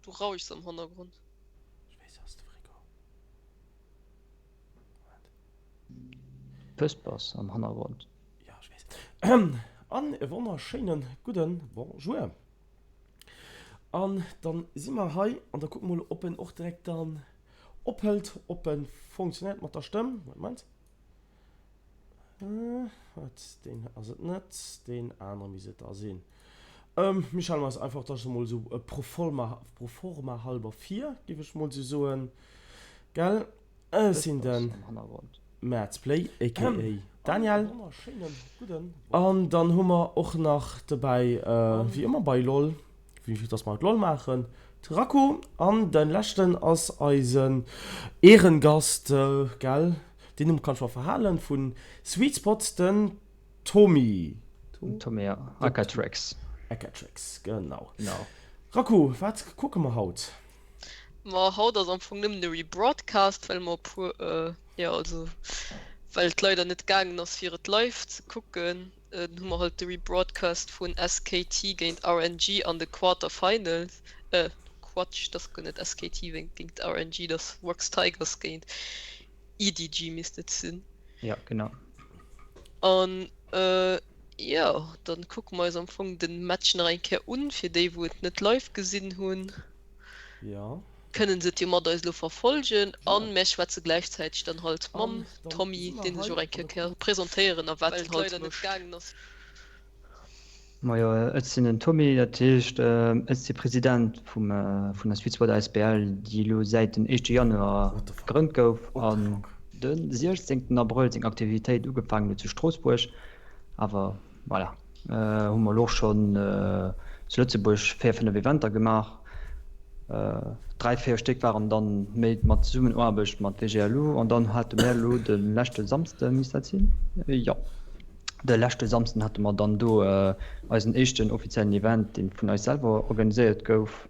Du rauschs am Hannergrond. Ech weess, ass de Frigo. Moment. Pëspers am Hannergrond. Jo, ech weess. An e wonnerschéine gudde Bonjour. An dann si mer hei an da kucke mer mol, ob en och direkt dann ophëlt, ob e funktionéiert mat der Stëmm. Moment. Wat, deen ass et net, deen anere misst et da sinn. Mir stellen eis einfach da scho mol esou pro forma, pro forma halber vir, géif ech mol esou soen, gell? Ech sinn den Mäerzplay aka Daniel. An dann hu mer och nach dobäi, wéi ëmmer bei LOL, wéi dass mer haut LOL maachen, de Raku. An de leschten ass eisen Ehrengast, gell? Deen Numm kann ech mer verhalen, vu Sweet Spot, den Tommy. Den Tommy, ja. Acatrix. Acatrix, genau. Genau. Raku, wat kucke mer haut? Ma haut ass am Fong nëmmen e Rebroadcast, well mer e puer, jo also well et leider net gaangen ass fir et live ze kucken, hu mer halt de Rebroadcast vun SKT géint RNG an de Quarter Finals, Quatsch, dat ass guer net SKT géint RNG, dat ass Rox Tigers géint EDG misst et sinn. Ja, genau. An jo, dann kucke mer eis am Fong den Match nach eng Kéier un, fir déi wou et net live gesinn hunn. Ja. Kënnen se et jo mat eis elo verfolgen an mär schwätze gläichzäiteg dann halt mam Tommy, deen sech och eng Kéier ka presentéieren a wat en halt mécht. Majo, ech sinn den Tommy, dat heescht ech si President vum vun der Sweet Spot asbl, déi elo säit den éischte Januar gegrënnt gouf an de 16 Abrëll seng Aktivitéit ugefaangen huet zu Stroossbuerg. Awer voilà, hu mer elo och schonn zu Lëtzebuerg 4, 5 Eventer gemaach. 3, 4 Stéck waren dann méi mat Zesummenaarbecht mat WGLU an dann hate mär elo de leschte Samsde misst dat sinn, jo. De leschte Samsden hate mer dann do eisen éischten offiziellen Event, dee vun eis selwer organiséiert gouf,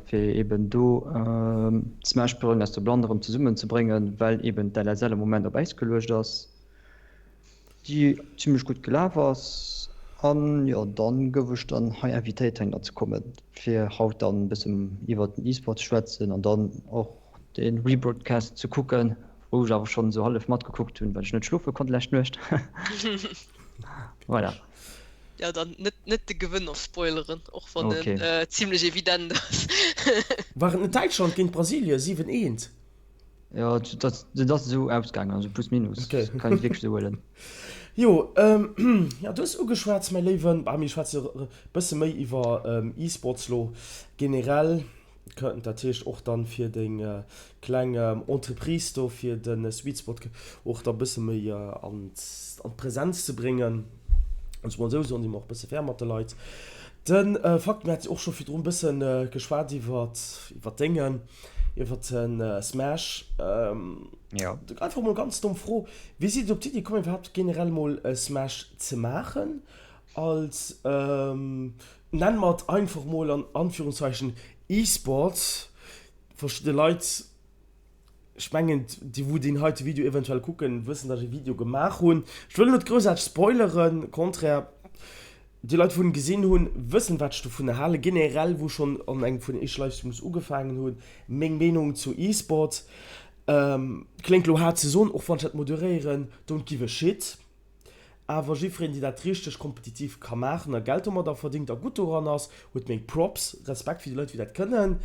fir eben do d'Smash Brillen aus der Blann erëm zesummen ze bréngen, well eben d'LSL am Moment op Äis geluecht ass, déi zimmlech gutt gelaf ass. An jo, dann gouf ech dann hei invitéiert heihinner ze kommen, fir haut dann e bëssen iwwert den E-Sport ze schwätzen an dann och de Rebroadcast ze kucken, wou ech awer schonn esou hallef matgekuckt hunn, well ech net schlofe konnt lescht Nuecht. Voilà. Ja, dann net, net de Gewënner spoileren, och wann en okay. äh, zimmlech evident ass. War et net Däitschland géint Brasilie 7, 1? Ja, dat, dat ass esou ausgaangen, also plus minus. Okay. Kann ech wierklech esou huelen. Jo, ähm, ja, du hues ugeschwat, mäi Léiwen, bah, mir schwätze e bësse méi iwwer ähm, E-Sports lo generell. Kënnt dat heescht och dann fir deng kleng Entreprise do fir de Sweet Spot och da bësse méi an d'Präsenz ze bréngen, wann ech mol esou soen, si mer och bësse fair mat de Leit. De Fakt, mir hate jo och scho virdrun bësse geschwat iwwer iwwer Déngen, iwwer de Smash. Jo. Einfach mol ganz domm Fro, Wéi sidd Dir op d'Iddi komm iwwerhaapt generell mol e Smash ze maachen als Nennen mer et einfach mol an Anführungszeichen E-Sports. Verschidde Leit, ech mengen déi wou deen heite Video eventuell kucken, wëssen dass ech e Video gemaach hunn. Ech wëll net groussaarteg spoileren, contraire, déi Leit wou en gesinn hunn, wëssen wat ech dovunner halen. Generell wou schonn an engem vun den éischte Livestreams ugefaangen hunn, meng Meenung zu E-Sports. Kléngt lo haart ze soen, och wann ech dat moderéieren, don't give a shit. Awer jiffreen deen dat richteg kompetitiv ka maachen a Geld domadder verdingt a gutt doran ass, huet meng Props. Respekt fir déi Leit wéi dat kënnen.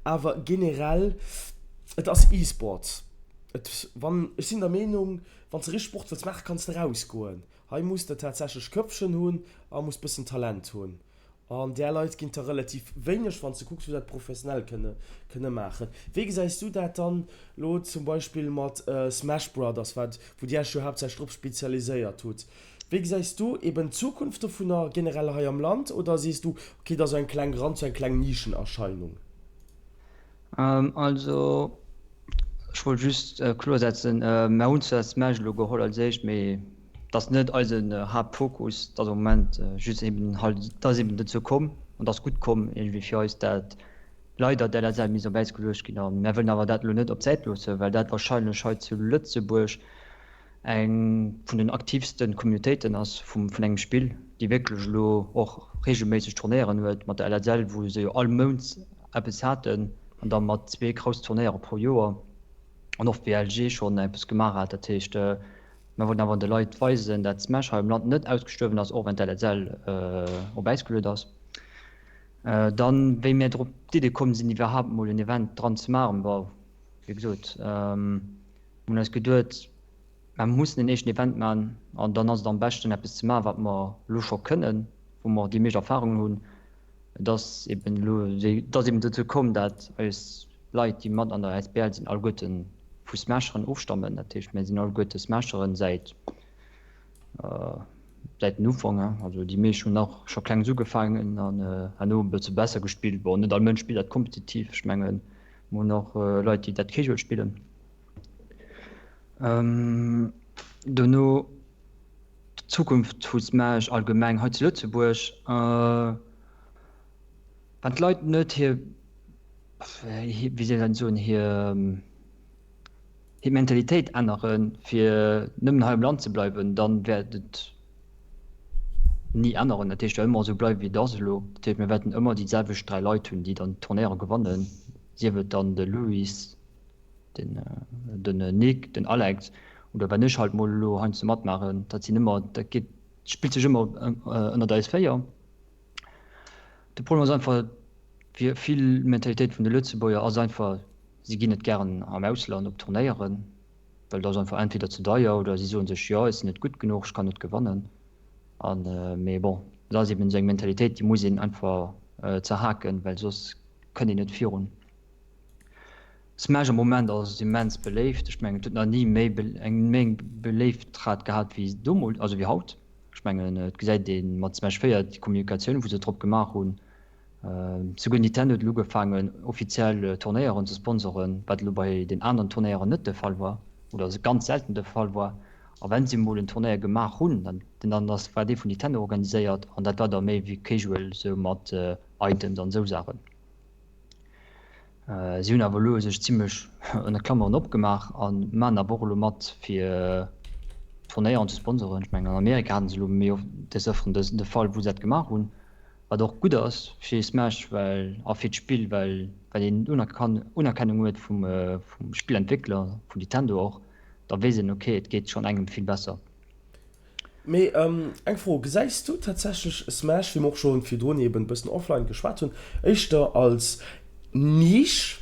Awer generell, et ass E-Sport. Et wann, ech sinn der Meenung, wann s de richteg Sport wëlls maachen, kanns de rausgoen. Hei muss de tatsächlech Köpfchen hunn a muss bëssen Talent hunn. An där Leit ginn der relativ wéineg, wann s de kucks, wou dat professionell kënne kënne maachen. Wéi gesäis du dat dann elo zum Beispill mat Smash Brothers, wat, wou Dir Iech jo haaptsächlech drop spezialiséiert hutt? Wéi gesäis du eben d'Zukunft dovunner generell hei am Land? Oder sees du, okay, dat ass eng kleng Rand, sou eng kleng Nischenerscheinung? Also, ech wollt just kloersetzen, Mer hunn zwar Smash elo geholl als éischt, mee Et ass net eisen Haaptfokus, et ass am Moment just eben halt, et ass eben dozou komm an et ass gutt komm iergendwéi fir eis, dat leider d'LSL misst op Äis geluecht ginn. A mär wëllen awer dat elo net op d'Säit loossen, well dat wahrscheinlech hei zu Lëtzebuerg eng vun den aktiivste Communautéiten ass vum vun engem Spill, déi wierklech elo och reegelméisseg Turnéieren huet mat der LSL, wou se jo all Mount. eppes haten an da mat zwee grouss Turnéiere pro Joer an och WLG schonn eppes gemaach hat. Dat heescht, mer wollten awer de Leit weisen, dat Smash hei am Land net ausgestuerwen ass, och wenn d'LSL op Äis geluet ass. Dann, wéi mir drop d'Idee komm sinn, iwwerhaapt mol en Event dran ze maachen, bon, wéi gesot, mir hunn eis geduet, mer mussen en éischten Event maachen an dann ass et am beschten, eppes ze maachen, wat mer elo scho kënnen, wou mer déi meescht Erfahrungen hunn. Et ass eben elo, et ass eben dozou komm, dat eis Leit, déi mat an der asbl sinn, alleguerte vu Smasheren ofstammen. Dat heescht, mir sinn alleguerte Smasheren säit, säit den Ufank. Also déi meescht hunn nach scho klengs ugefaangen an herno e bësse besser gespillt. Bon, net all Mënsch spillt dat kompetitiv. Ech mengen, mir hunn och Leit, déi dat casual spillen. Dono d'Zukunft vu Smash allgemeng hei zu Lëtzebuerg, wann d'Leit net hir, wéi soll een dat soen, hir hir Mentalitéit änneren, fir nëmmen hei am Land ze bleiwen, dann wäert et ni änneren. Dat heescht, et wäert ëmmer esou bleiwen, wéi et ass elo. Dat heescht, mir wäerten ëmmer déi selwecht 3 Leit hunn, déi dann d'Turnéiere gewannen, sief et dann de Louis, den den Nick, den Alex oder wenn ech halt mol elo heiansdo matmaachen, dat sinn ëmmer, dat geet, spillt sech ëmmer ënnert eis 4. De Problem ass einfach, fir vill Mentalitéit vun de Lëtzebuerger ass einfach, si ginn net gären am Ausland op Turnéieren, well et ass einfach entweder ze deier oder si soen sech, jo ech sinn net gutt genuch, ech kann net gewannen. An mee bon, dat ass eben esou eng Mentalitéit, déi muss een einfach zerhaken, well soss kënnt een net virun. Smash am Moment ass immens beléift. Ech mengen et huet nach ni méi eng méi Beléiftrad gehat wéi domols, also wéi haut. Ech mengen et gesäit ee mat Smash 4 déi Kommunikatioun wou se drop gemaach hunn. Souguer Nintendo huet elo ugefaangen offiziell Turnéieren ze sponsoren, wat elo bei den aneren Turnéieren net de Fall war oder ganz selten de Fall war. A wenn se mol en Turnéier gemaach hunn, dann dann ass war dee vun Nintendo organiséiert an dat war da méi wéi casual sou mat Items an esou Saachen. Si hunn awer elo sech zimlech ënner Klammeren opgemaach a maachen awer och elo mat fir Turnéieren ze sponsoren. Ech mengen an Amerika haten se elo méi oft des Ëfteren de Fall wou se dat gemaach hunn, wat och gutt ass fir Smash well a fir d'Spill, well well een Unerkennung huet vum Spillentwéckler, vun Nintendo och, da weess een ok et geet schonn engem vill besser. Mee eng Fro, Gesäis du tatsächlech Smash, wéi mer och scho virdrun eben e bëssen offline geschwat hunn, éischter als Niche,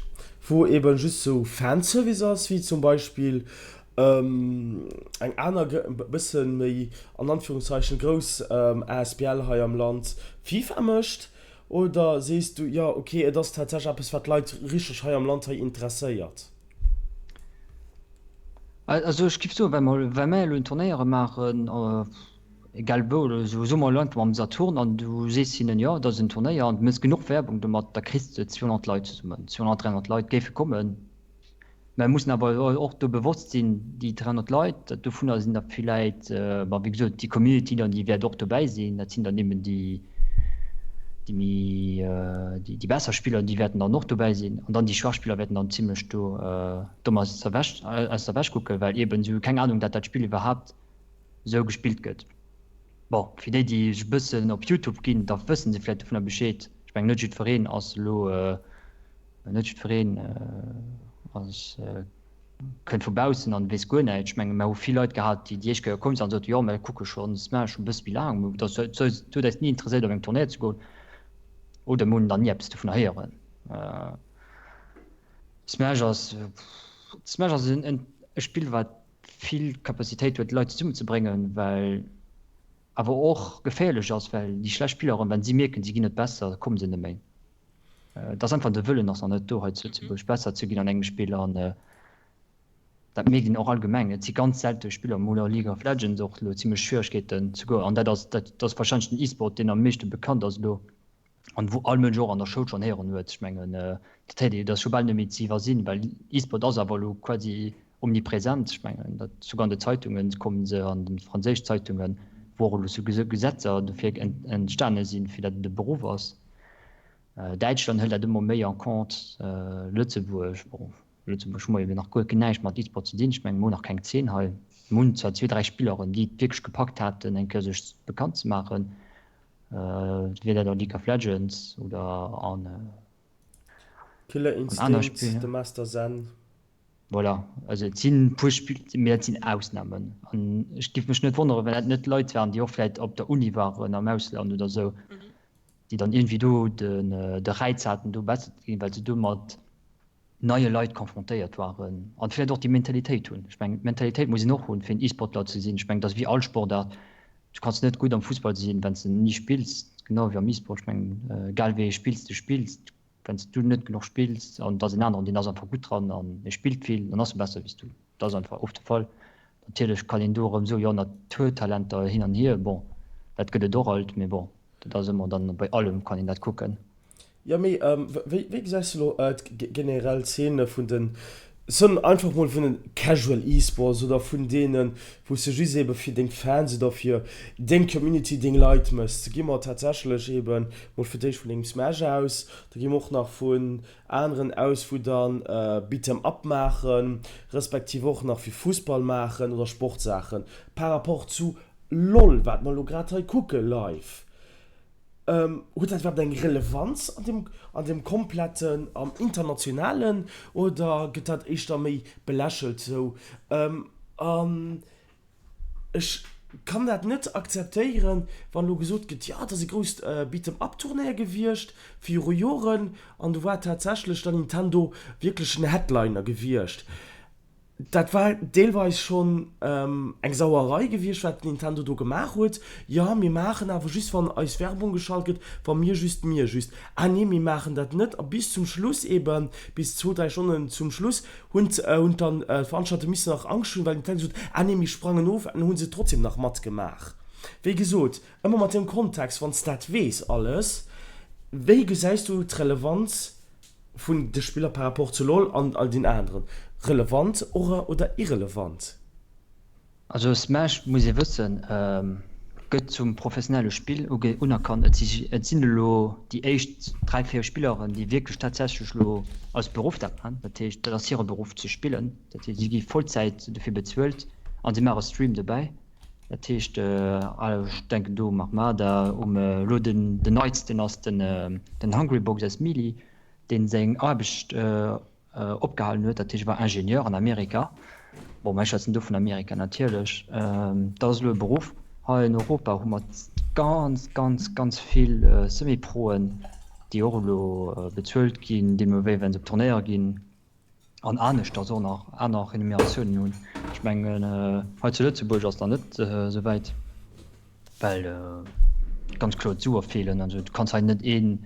wou eben just sou Fanservice ass, wéi zum Beispill eng aner e bësse méi an Anführungszeichen grouss asbl hei am Land FIFA mécht? Oder sees du, jo ok, et ass tatsächlech eppes wat d'Leit richteg hei am Land hei interesséiert? Also ech giff soen, well mer, well mer elo en Turnéiere maachen, egal wou oder esou, soe mer elo einfach mam Saturn an du sees hinnen, jo dat ass en Turnéier an du méchs genuch Werbung domat, da kriss de 200 Leit zesummen, 200, 300 Leit géife kommen. Mä mir mussen awer och do bewosst sinn, déi 300 Leit, dat dovunner sinn der villäit, bon wéi gesot, déi Community dann, déi wäert och dobäi sinn, dat sinn dann eben déi, déi méi, déi besser Spiller, déi wäerten dann och dobäi sinn an dann déi schwach Spiller wäerten dann zimlech do domm aus der Wäsch, aus der Wäsch kucken, well eben se hu keng Ahnung, dat dat Spill iwwerhaapt esou gespillt gëtt. Bon, fir déi, déi sech e bëssen op Youtube ginn, da wësse se vläicht dovunner Bescheed. Ech mengen, net jiddwereen ass elo, net jiddwereen ass, kënnt vu baussen an weess guer näischt. Ech mengen, mer hu vill Leit gehat, déi déi éischt Kéier komm sinn an soten, jo, mer kucke schonn Smash e bësse méi laang, mee dat huet eis ni interesséiert op eng Tournée ze goen oder mer hunn nach ni eppes dovunner héieren. Smash ass, Smash ass en e Spill, wat vill Capacitéit huet, Leit zesummenzebréngen, well awer och geféierlech ass, well déi schlecht Spilleren, wa si mierken, si ginn net besser, komme se net méi. Et ass einfach de Wëllen ass nach net do hei zu Lëtzebuerg besser ze ginn an engem Spill an dat mierkt een och allgemeng. Et si ganz selte Spiller, mol a League of Legends och elo zimlech Schwieregkeeten souguer an dat ass dat ass warscheinlech den E-Sport deen am meeschte bekannt ass elo an wou all Mënsch och an der Schoul schonn héieren huet. Ech mengen dat héiert een, dat ass scho bal net méi ze iwwersinn, well E-Sport ass awer elo quasi omnipresent. Ech mengen dat souguer an de Zeitungen kommen se, an de franséisch Zeitungen, wou och elo sou Gesetzer dofir entstane sinn, fir dat et e Beruff ass. Däitschland hëlt dat ëmmer méi en compte, Lëtzebuerg, bon, Lëtzebuerg hu mer jo nach guer näischt mat E-Sport ze dinn. Ech mengen, mer hunn nach keng Zeen hei. Mer hunn zwar zwee, dräi Spilleren, déi et wierklech gepackt haten, eng Kéier sech bekannt ze maachen, wier dat a League of Legends oder an. Killer Instinct, The Master Zen. Voilà, also et sinn e puer Spill, mee dat sinn Ausnamen. An ech géif mech net wonneren, wann dat net Leit waren, déi och vläit op der Uni waren am Ausland oder esou, déi dann iergendwéi do den de Räiz haten, do besser ze ginn, well se do mat neie Leit confrontéiert waren an vläit och déi Mentalitéit hunn. Ech mengen, d'Mentalitéit muss een och hunn, fir en E-Sportler ze sinn. Ech mengen, dat ass wéi all Sportaart, du kanns net gutt am Fussball sinn, wann s de ni spills, genau wéi am E-Sport. Ech mengen, egal wéi ee Spills de spills, Wann s du net genuch spills an et ass en aneren, deen ass einfach gutt dran an e spillt vill, dann ass e besser wéi s du. Dat ass einfach oft de Fall. Natierlech kann een do erëm soen, jo Naturtalenter hin an hier, bon dat gëtt et och alt, mee bon dat ass ëmmer dann bei allem kann een dat kucken. Jo mee wéi gesäis de lo generell d'Szene vun den Soen einfach mol vun den Casual Esports oder vun deenen wou s de just eben fir deng Fans oder fir deng Community, deng Leit mëss. Gi mer tatsächlech eben mol fir d'éischt vun dengem Smash aus, da gi mer och nach vun aneren aus wou dann Beat 'em up maachen, respektiv och nach fir Fussball maachen oder Sportsaachen par rapport zu LOL wat mer elo grad hei kucke live. Huet dat iwwerhaapt eng Relevanz an deem, an deem kompletten, am internationalen, oder gëtt dat éischter méi belächelt sou? An ech kann dat net akzeptéieren, wann elo gesot gëtt, jo, et ass e grousst Beat-'em-up-Turnéier gewiescht viru Joren an do war tatsächlech dann Nintendo wierklech en Headliner gewiescht. Dat war deelweis schonn eng Sauerei gewiescht, wat Nintendo do gemaach huet. Jo, mir maachen awer just, wann eis Werbung geschalt gëtt, wa mir just, mir just. Ah nee, mir maachen dat net. A bis zum Schluss eeben, bis zwou, dräi Stonnen zum Schluss, hunn hunn dann d'Veranstalter missen nach Angscht hunn, well Nintendo sot, ah nee, mir sprangen of, an hu se et trotzdem nach matgemaach. Wéi gesot, ëmmer mat deem Kontext, wann s dat weess alles, wéi gesäis du d'Relevanz Vun de Spiller par rapport zu LoL an all den aneren. Relevant oder irrelevant? Also Smash, muss ee wëssen, gëtt zum professionelle Spill unerkannt. Et sinn elo déi éischt 3, 4 Spilleren, déi wierklech tatsächlech elo als Beruff dat man. Dat heescht, dat ass hire Beruff ze spillen. Dat heescht, si gi Vollzäit dofir bezuelt a si maache Stream dobäi. Dat heescht, ech denken do um Armada, um elo den neitsten ass den Hungrybox aus Mili, dee seng Aarbecht opgehalen huet, dat heescht e war Ingenieur an Amerika, bon mä ech schwätzen do vun Amerika natierlech, dat ass elo e Beruff. Hei an Europa hu mer ganz, ganz, ganz vill Semi-Proen, déi och elo bezuelt ginn, deemno wéi wa se op Turnéier ginn. An aneschters och nach aner Renumeratiounen hunn. Ech mengen, hei zu Lëtzebuerg ass nach net esou wäit, well ganz kloer d'Sue feelen. Also du kanns hei net een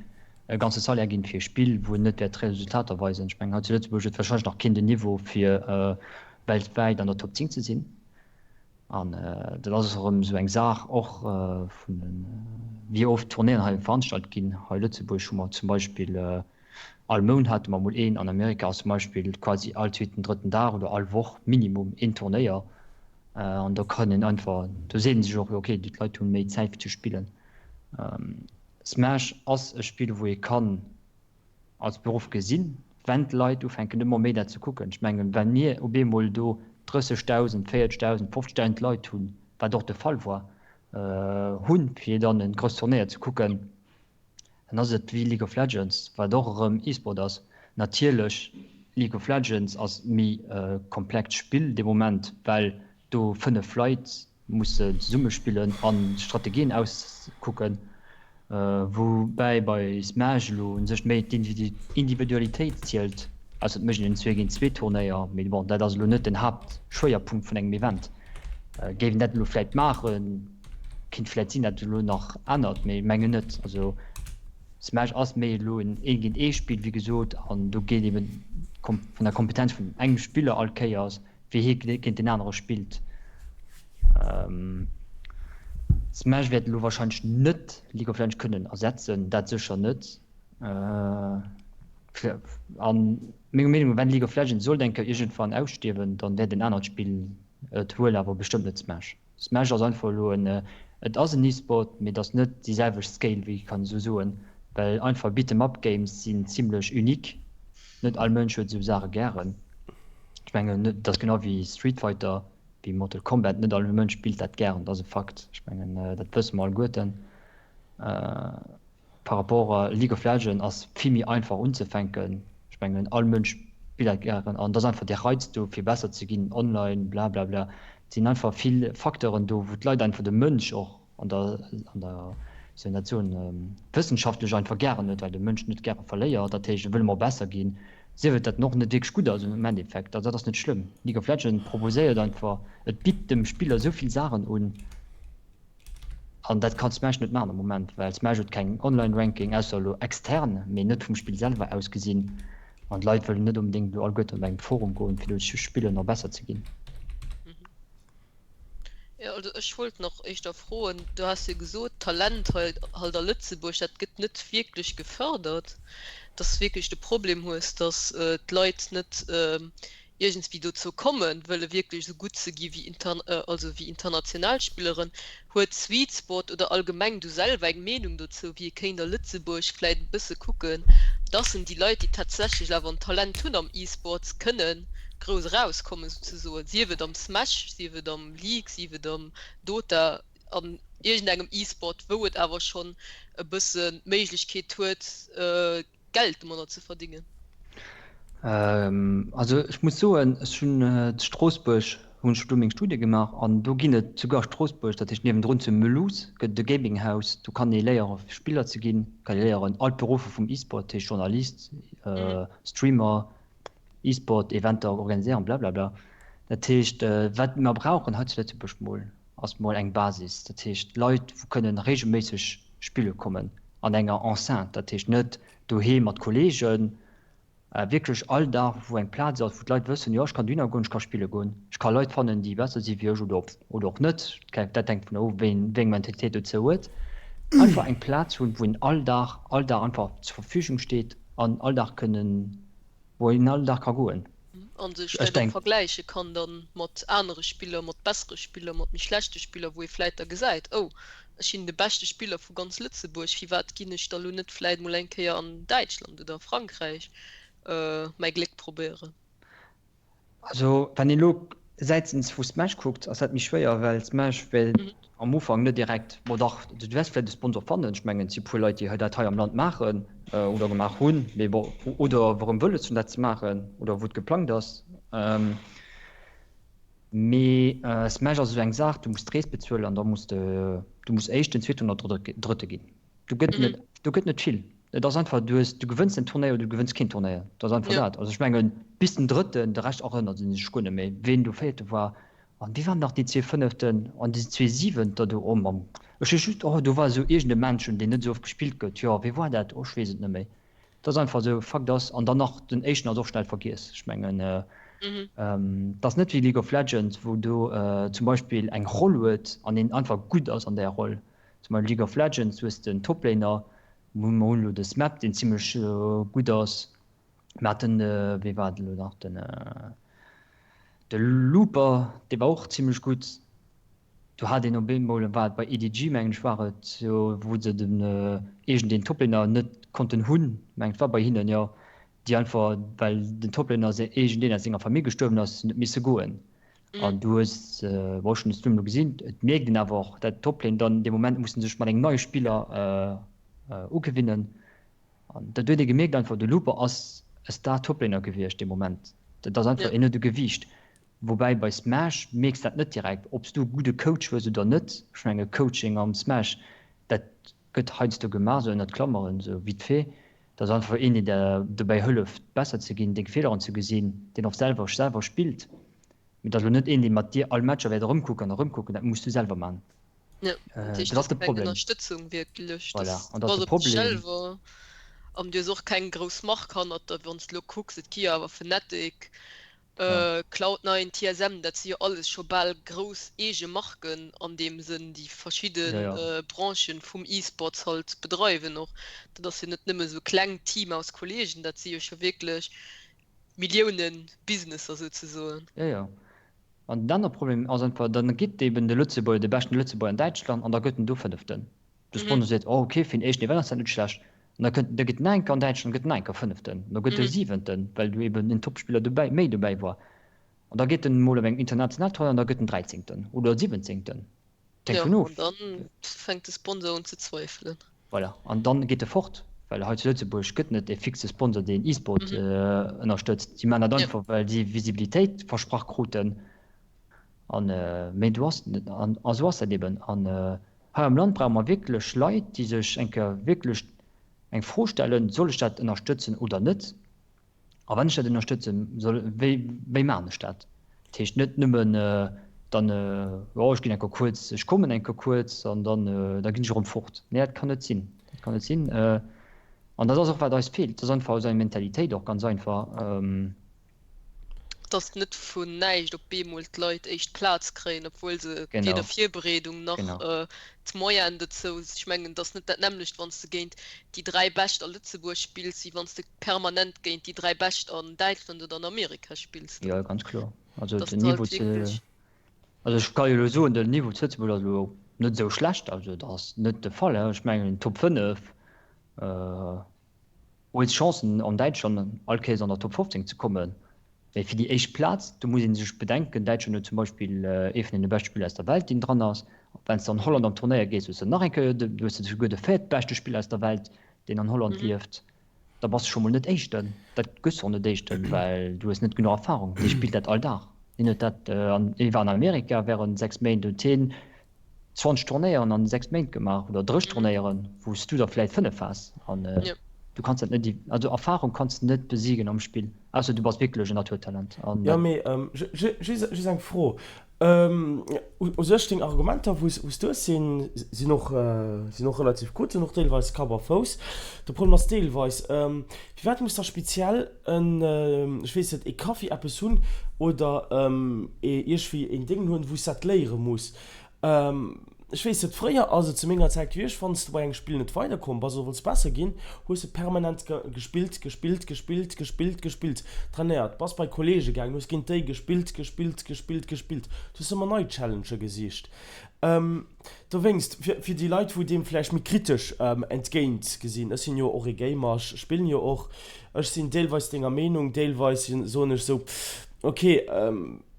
e ganze Salaire ginn fir e Spill, wou en net wäert Resultater weisen. Ech mengen, hei zu Lëtzebuerg huet warscheinlech nach keen den Niveau, fir weltwäit an der Top 10 ze sinn. An dat ass erëm esou eng Saach och vun de wéi oft Tournéien hei veranstalt ginn. Hei Lëtzebuerg hu mer zum Beispill all Mount hate mer mol een, an Amerika ass zum Beispill quasi all zweeten, drëtten Dag oder all Woch minimum een Turnéier. An do kann een einfach, do seet ee sech och, jo okay, déi Leit hu méi Zäit fir ze spillen. Smash ass e Spill wou ee kann als Beruff gesinn, wenn d'Leit ufänken ëmmer méi dat ze kucken. Ech mengen, wa mir op eemol do 30.000, 40.000, 50.000 Leit hunn, wat och de Fall war, hunn, fir dann e grousst Turnéier ze kucken, dann ass et wéi League of Legends, wat och erëm E-Sport ass. Natierlech, League of Legends ass méi e komplext Spill dee Moment, well do 5 Leit mussen zesummespillen an Strategien auskucken, woubäi bei Smash elo un sech méi d'Individualitéit zielt, ausser et mécht een en Zweegéint-Zwee Turnéier, mee bon, dat ass elo net den Haaptschwéierpunkt vun engem Event. Géif een dat elo vläit maachen, kinnt vläit sinn, dat et elo nach ännert, mee mengen net. Also Smash ass méi elo en Ee-géint-Ee-Spill, wéi gesot, an do geet eben vun der Kompetenz vun engem Spiller all Kéiers wéi hie géint deen anere spillt. Smash wäert elo warscheinlech net League of Legends kënnen ersetzen, dat sécher net. A menger Meenung no, wenn League of Legends sollt eng Kéier iergendwann ausstierwen, dann wäert en anert Spill et huelen, awer bestëmmt net Smash. Smash ass einfach elo en, et ass en E-Sport, mee et ass net déi selwecht Scale, wéi kann esou soen, well einfach Beat 'em Up Games sinn zimlech unique, net all Mënsch huet esou Saache gären. Ech mengen, et ass genau wéi Street Fighter, wéi Mortal Kombat, net all Mënsch spillt dat gären, dat ass e Fakt, ech mengen dat wësse mer alleguerten. Par rapport a League of Legends ass vill méi einfach unzefänken. Ech mengen all Mënsch spillt dat gären an et ass einfach dee Reiz do fir besser ze ginn online blablabla. Et sinn einfach vill Facteuren do wou d'Leit einfach de Mënsch och an der an der wéi soll een dat soen wëssenschaftlech einfach gären huet, well de Mënsch net gäre verléiert. Dat heescht e wëll ëmmer besser ginn, sief et dat en och net wierklech gutt ass am Endeffekt. Also dat ass net schlëmm. League of Legends proposéiert einfach, et bitt dem Spiller esou vill Saachen un. An dat kann Smash net maachen am Moment, well Smash huet keng Online-Ranking, ausser elo extern, mee net vum Spill selwer aus gesinn. An d'Leit wëllen net onbedéngt elo alleguerten op engem Forum goen, fir do ze spillen a besser ze ginn. Jo, also ech wollt nach éischter froen, du has jo gesot, d'Talent hei halt a Lëtzebuerg, dat gëtt net wierklech gefërdert, dass de wierklech de Problem hues, dass d'Leit net iergendswéi dozou kommen, wëlle wierklech esou gutt ze gi wéi also wéi international Spilleren. Huet Sweetspot oder allgemeng du selwer eng Meenung dozou, wéi ee kéint a Lëtzebuerg vläit e bësse kucken, dass en déi Leit, déi tatsächlech awer en Talent hunn am E-Sports, kënne grouss erauskommen souzesoen, sief et am Smash, sief et am League, sief et am Dota, an iergendengem E-Sport, wou et awer schonn e bëssen d'Méiglechkeet huet, Geld domadder ze verdingen? Also ech muss soen, ech hunn zu Stroossbuerg hunn ech do meng Studie gemaach an do ginn et souguer a Stroossbuerg, dat heescht niewendrun zu Mulhouse, gëtt et e Gaming House, do kann ee léiere Spiller ze ginn, kann ee léieren all d'Beruffer vum E-Sport, dat heescht Journalist, Streamer, E-Sport Eventer organiséieren, blablabla. Dat heescht wat mer brauchen hei zu Lëtzebuerg mol ass mol eng Basis, dat heescht Leit wou kënnen regelméisseg spille kommen an enger Enceinte, dat heescht net doheem mat Kollegen, wierklech all Dag wou eng Plaz ass, wou d'Leit wëssen, jo ech kann dohinner goen, ech ka spille goen, ech ka Leit fannen déi besser si wéi ech oder oder och net, dat hänkt dovun of ween wéi eng Mentalitéit dozou huet, einfach eng Plaz hunn, wou een all Dag all Dag einfach zur Verfügung steet an all Dag kënnen wou een all Dag ka goen. An sech vläit och vergläiche kann dann mat anere Spiller, mat bessere Spiller, mat méi schlechte Spiller, wou ee vläit da gesäit, oh ech sinn de beschte Spiller vu ganz Lëtzebuerg, firwat ginn ech da lo net vläit mol eng Kéier an Däitschland oder a Frankräich mäi Gléck probéieren. Also wann een elo säitens vu Smash kuckt, ass dat méi schwéier, well Smash well am Ufank net direkt, bon dach, du wäers vläicht e Sponsor fannen, ech mengen et si puer Leit déi hei dat hei am Land maachen oder gemaach hunn, mee bon, oder erëm wëlles hunn dat ze maachen oder wou et geplangt ass. Mee Smash ass esou eng Saach, du muss d'Rees bezuelen an da muss de, du muss Éischten, Zweeten oder Drëtte ginn. Do gëtt net, do gëtt net vill. Et ass einfach, du hues, du gewënns en Turnéier oder du gewënns keen Turnéier. Dat ass einfach dat. Also ech mengen, bis den Drëtten, de Rescht erënnert ee sech guer net méi, ween do Véierte war. An wéi waren nach déi zwee Fënneften an déi zwee Siwenter do? Oh Mamm, ech hu just, oh do war esou iergend e Männchen, deen net esou oft gespillt gëtt. Jo, wee war dat? Oh, ech weess et net méi. Dat ass einfach esou, Fakt ass, an dann nach den Éischten ass och schnell vergiess. Ech mengen, et ass net wéi League of Legends, wou do zum Beispill eng Roll huet an een einfach gutt ass an där Roll. Zum Beispill League of Legends, du hues den Toplaner, mer hunn elo de Smeb, deen zimlech gutt ass, mer haten, wee war et elo nach, den de Looper, dee war och zimlech gutt. Do hat een op eemol, war et bei EDG mengen ech war et, jo, wou se den iergendeen Toplaner net konnten hunn, mengen et war bei hinnen, jo, déi einfach, well den Toplaner iergendeen aus senger Famill gestuerwen ass, net misse goen. An du hues, bon ech hunn de Stream elo gesinn, et mierkt een awer och, dat Toplane dann dee Moment musse sech mat engem neie Spiller ugewinnen. An dat huet ee gemierkt einfach, de Looper ass e Star-Toplaner gewiescht dee Moment. Dat ass einfach, en huet e Gewiicht. Woubäi bei Smash mierks dat net direkt, ob s du e gudde Coach hues oder net. Ech menge Coaching am Smash, dat gëtt heiansdo gemaach, esou ënnert Klammeren, esou vite fait. Dat ass einfach een, deen der dobäi hëlleft, besser ze ginn, deng Feeleren ze gesinn, deen och selwer selwer spillt. Mee dat ass elo net een, dee mat dir all Matcher wäert erëmkucken an erëmkucken. Dat muss du selwer maachen. Ja, dat heescht, Dat ass de du hues keng Problem. Ënnerstëtzung wierklech. Voilà, Das an dat ass bass de op dech Problem. selwer an du hues och keng grouss Mark hannert der. Wann s de elo kucks, et gi jo awer Fnatic, Ja. Cloud 9, TSM, dat si jo alles scho bal grouss eege Marken an deem Sënn, déi verschidde Ja, ja. Branchen vum E-Sports halt bedreiwen och. Dat ass jo net nëmme sou e klengt Team aus Kollegen, dat si jo scho wierklech Millioune-Businesser souzesoen. Ja, ja. An den anere Problem ass einfach, dann geet eben de Lëtzebuerger, de beschten Lëtzebuerger an Däitschland an da gëtt en do Fënneften. De Sponsor seet, oh okay, fir den éischten Event ass dat net schlecht. An da kënnt, da geet en enker an Däitschland, gëtt en enker Fënneften, da gëtt e Siwenten, well do eben en Topspiller dobäi, méi dobäi war. An da geet en emol op eng international Tournoi an da gëtt en Dräizéngten oder Siwwenzéngten. Dat hänkt Jo, vun an of. dann fänkt de Sponsor un ze zweifelen. Voilà, an dann geet e fort. Well hei zu Lëtzebuerg gëtt net e fixe Sponsor, deen E-Sport ënnerstëtzt. Si maachen dat einfach, well si Visibilitéit versprach kruten. An, mee do ass, an esou ass dat eben. An hei am Land brauche mer wierklech Leit, déi sech eng Kéier wierklech eng Fro stellen, Soll ech dat ënnerstëtzen oder net? A wann ech dat ënnerstëtzen soll, wéi, wéi maachen ech dat? Dat heescht net nëmmen dann, jo, ech ginn eng Kéier kuerz, ech kommen eng Kéier kuerz an dann, da ginn ech erëm fort. Nee, dat kann net sinn. Dat kann net sinn. An dat ass och, wat eis feelt. Dat ass einfach esou eng Mentalitéit och, ganz einfach. Dass net vun näischt op bemol d'Leit éischt Plaz kréien, obwuel se weder Virbereedung nach d'Moyenen dozou. Ech mengen, et ass net dat nämmlecht, wann s de géint déi 3 Bescht a Lëtzebuerg spills, wéi wann s de permanent géint déi 3 Bescht an Däitschland oder an Amerika spills. Jo, ganz kloer. Also den Niveau ze, also ech ka jo elo soen, den Niveau zu Lëtzebuerg ass elo net esou schlecht, also dat ass net de Fall. Ech mengen Top 5 Hues Chancen an Däitschland all Kéiers an der Top 15 ze kommen, mee fir déi éischt Plaz, do muss ee sech bedenken, Däitschland huet zum Beispill ee vun deene beschte Spiller aus der Welt, deen dran ass. Wann s de an Holland am Turnéier gees, hues de nach eng Kéier, do hues de souguer de véiertbeschte Spiller aus der Welt, deen an Holland lieft. Da bass de scho mol net Éischten. Dat gëss och net Éischten, well du hues net genuch Erfarung. Dee spillt dat all Dag. Deen huet dat, dee war an Amerika wärend 6 Méint, huet hien 20 Tournéieren an 6 Méint gemaach oder 30 Tournéieren, wou s du der vläit 5 has an du kanns dat net, also Erfahrung kanns de net besiegen am Spill, ausser du bass wierklech en Naturtalent an Jo, mee just eng Fro, u sech deng Argumenter wou s du hues sinn sinn och sinn och relativ gutt, sinn och deelweis Kapp a Fouss. De Problem ass deelweis, firwat muss da speziell en, ech weess net, e Kaffi eppes hunn oder ee iergwéi een Déngen hunn, wou s dat léiere muss? Ech weess net, fréier ass et zu menger Zäit gewiescht, wann s de bei engem Spill net weiderkomm bass oder wollts besser ginn, hues de permanent gespillt, gespillt, gespillt, gespillt, gespillt, trainéiert, bass bei Kollege gaangen, hues géint déi gespillt, gespillt, gespillt, gespillt, du hues ëmmer nei Challengë gesicht. Dowéinst, fir fir déi Leit, wou deem vläicht méi kritesch entgéint gesinn, ech sinn jo och ee Gamer, ech spillen jo och, ech sinn deelweis denger Meenung, deelweis soen ech esou, ok,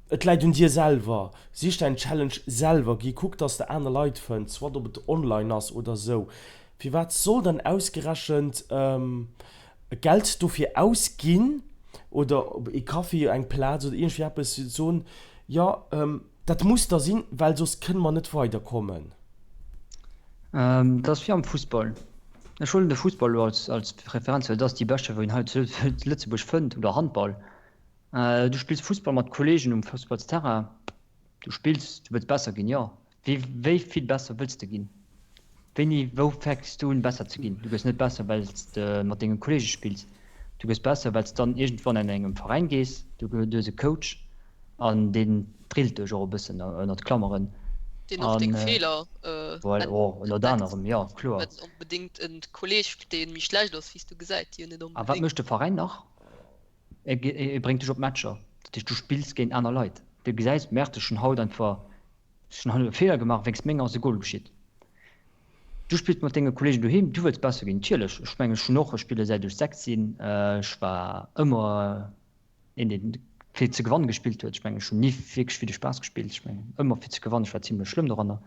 Et läit un dir selwer. Sich däin Challenge selwer, gi kuck dass de aner Leit fënns, soit ob et online ass oder sou. Firwat soll dann ausgerechent Geld dofir ausginn oder op ee Café, eng Plaz oder iergendwéi eppes soen, jo dat muss da sinn, well soss kënne mer net weider kommen. Dat ass wéi am Fussball. Ech huelen de Fussball elo als Referenz, well dat ass déi beschte wou een hei zu Lëtzebuerg fënnt, oder Handball. Du spills Fussball mat Kolleegen um Fussballsterrain. Du spills, du wëlls besser ginn, jo. Wéi, wéi vill besser wëlls de ginn? Wéini, wou fänks du un besser ze ginn? Du gëss net besser, well s de mat denge Kolleege spills. Du gëss besser, well s dann iergendwann an engem Veräin gees, du hues e Coach an deen drillt dech och e bëssen, ënnert Klammeren. Deen och deng Feeler entdeckt. Ënnert anerem, jo, kloer. Net onbedéngt e Kolleeg, dee méi schlecht ass wéi s du, gesäit déi jo net onbedéngt. A wat mécht de Veräin nach? E bréngt dech op Matcher, dat heescht du spills géint aner Leit. Du gesäis, Merde, ech hunn haut einfach, ech hunn haut e Feeler gemaach, wéinst menger ass e Gol geschitt. Du spills mat denge Kolleegen doheem, du wëlls besser ginn, natierlech. Ech mengen, ech hunn och, ech spille säit ech 6 sinn, ech war ëmmer een, deen fir ze gewannen gespillt huet. Ech mengen, ech hunn ni wierklech fir de Spaass gespillt, ech mengen ëmmer fir ze gewannen, ech war zimlech schlëmm doranner.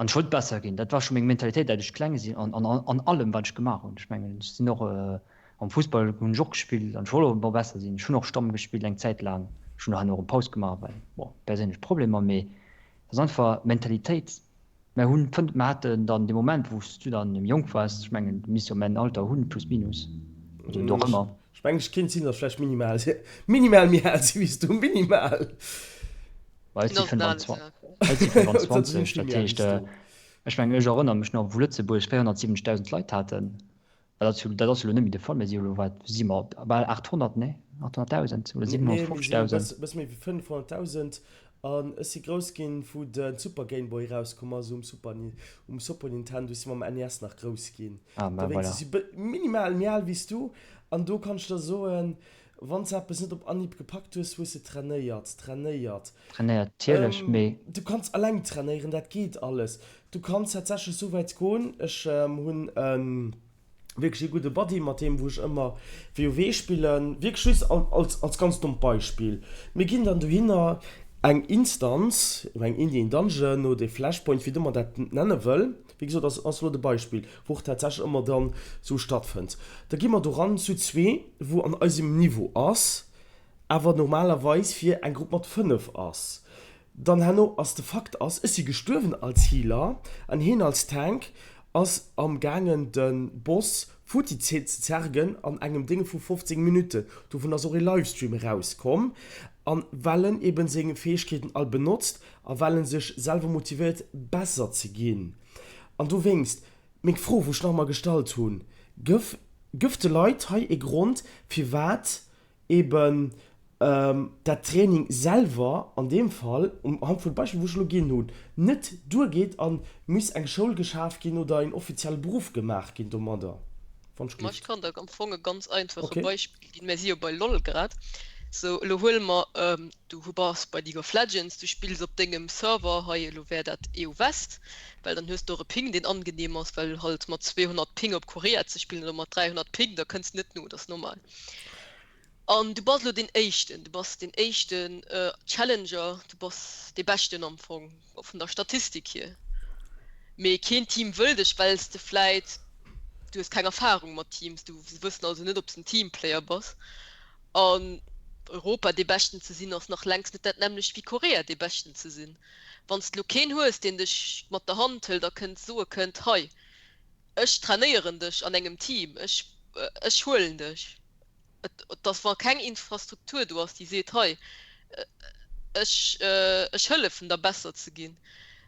An ech wollt besser ginn. Dat war scho meng Mentalitéit, säit ech kleng sinn an an allem, wat ech gemaach hunn. Ech mengen, ech sinn och am Fussball hunn ech och gespillt an ech wollt och ëmmer besser sinn. Ech hunn och Stamm gespillt eng Zäit laang. Ech hunn herno erëm Paus gemaach, well, bon, perséinlech Problemer. Mee dat ass einfach d'Mentalitéit. Mer hunn fënnt, mer haten dann dee Moment, wou s du dann méi jonk waars, ech mengen, du misst jo mäin Alter hunn, plus minus, oder dorëmmer. Ech mengen, ech kéint sinn, datt ech vläicht minimal, minimal méi al si wéi s du, minimal. Ech si 25, dat heescht, ech mengen, ech erënnere mech nach, wou Lëtzebuerg 470.000 Leit haten. Dat ass jo elo net méi de Fall, mir si jo elo, wat si mer, bal 800, nee, 800.000 oder 750.000. E bësse méi wéi 500.000. An ech si grouss ginn, wou de Super Game Boy erauskomm ass um Super, um Super Nintendo si mer mam NES nach grouss ginn. Dowéinst, ech si minimal méi al wéi s du. An do kann ech der soen, Wann s eppes net op Anhieb gepackt hues, hues de trainéiert, trainéiert. Trainéiert, natierlech, mee. Du kanns alleng trainéieren, dat geet alles. Du kanns tatsächlech esou wäit goen, ech hunn wierklech ee gudde Buddy, mat deem wou ech ëmmer WoW spillen, wierklech just als, als ganz dommt Beispill. Mir ginn dann dohinner eng Instanz, eng Indian Dungeon oder ee Flashpoint, wéi de mer dat nenne wëll. Wéi gesot, ass ass elo de Beispill, wou och tatsächlech ëmmer dann esou stattfënnt. Da gi mer doran zu zwee, wou an eisem Niveau ass, awer normalerweis fir eng Grupp mat 5 ass. Dann herno ass de Fakt ass, ech si gestuerwen als Healer an hien als Tank ass am gaangen de Boss futti ze zergen an engem Dénge vu 15 Minutten. Dovun ass och ee Livestream erauskomm. An well en eben seng Fäegkeeten all benotzt a well en sech selwer motivéiert besser ze ginn. An dowéinst meng Fro wou ech nach emmer gestallt hunn, gëff gëff de Leit hei ee Grond firwat eben dat Training selwer an deem Fall, um Hand vun Beispill wou ech elo ginn hunn, net duergeet a muss eng Schoul geschaf ginn oder een offizielle Beruff gemaach ginn domadder, wann ech Ma ech kann der am Fong e ganz einfache Okay. Beispill ginn. Mir si jo bei LoL grad. Sou, elo huele mer, du bass bei League of Legends, du spills op dengem Server, hei elo wär dat EU West, well dann hues de och e Ping deen angenehm ass, well halt mat 200 Ping op Korea ze spillen oder mat 300 Ping, da kënns de net no, dat ass normal. An du bass elo deen Éischten, du bass deen éischten Challenger, du bass dee Beschten am Fong vun der Statistik hier. Mee keen Team wëll dech, well s de vläit, du hues keng Erfarung mat Teams, du, se wëssen also net, ob s de en Teamplayer bass. An Europa dee Beschten ze sinn, ass nach längst net dat nämmlecht wéi Korea dee Beschten ze sinn. Wann s de elo keen hues, deen dech mat der Hand hëlt a kënnt soe kënnt, hei, ech trainéieren dech an engem Team, ech, ech huelen dech. Et, dass wa keng Infrastruktur do ass, déi seet, hei, ech, ech hëllefen der besser ze ginn,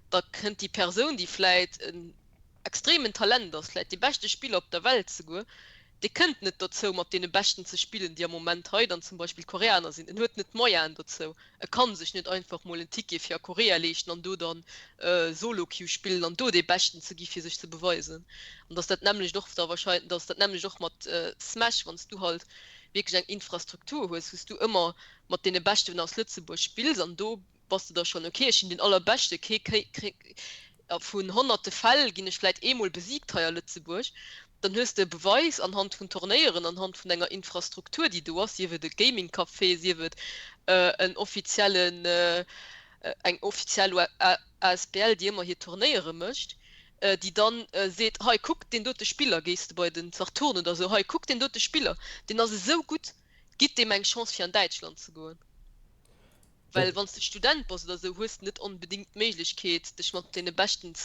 da kënnt déi Persoun, déi vläit en extremen Talent ass, vläit dee beschte Spiller op der Welt souguer, dee kënnt net dozou, mat deene Beschten ze spillen, déi am Moment hei dann zum Beispill Koreaner sinn. En huet net d'Moyenen dozou. E kann sech net einfach mol en Ticket fir a Korea leeschten an do dann Solo-Queue spillen an do dee Beschten ze gi fir sech ze beweisen. An dass dat nämmlecht och da wahrscheinlech, dass dat nämmlecht och mat Smash, wann s du halt wierklech eng Infrastruktur hues, wou s du ëmmer mat deene Beschten aus Lëtzebuerg spills an do bass de da schonn, ok, ech sinn deen Allerbeschte, kee kréi, vun honnerte Fäll ginn ech vläit eemol besiegt hei a Lëtzebuerg, dann hues de e Beweis anhand vun Turnéieren, anhand vun enger Infrastruktur, déi do ass, sief et e Gaming-Café, sief et en offiziellen, eng offiziell asbl, déi ëmmer hir Turnéiere mécht, déi dann seet, hei kuck deen dote Spiller, gees de bei den Saturn oder esou, hei kuck deen dote Spiller, deen ass esou gutt, gitt deem eng Chance fir an Däitschland ze goen. Well wann s de Student bass oder esou, hues de net onbedéngt d'Méiglechkeet, dech mat deene Beschten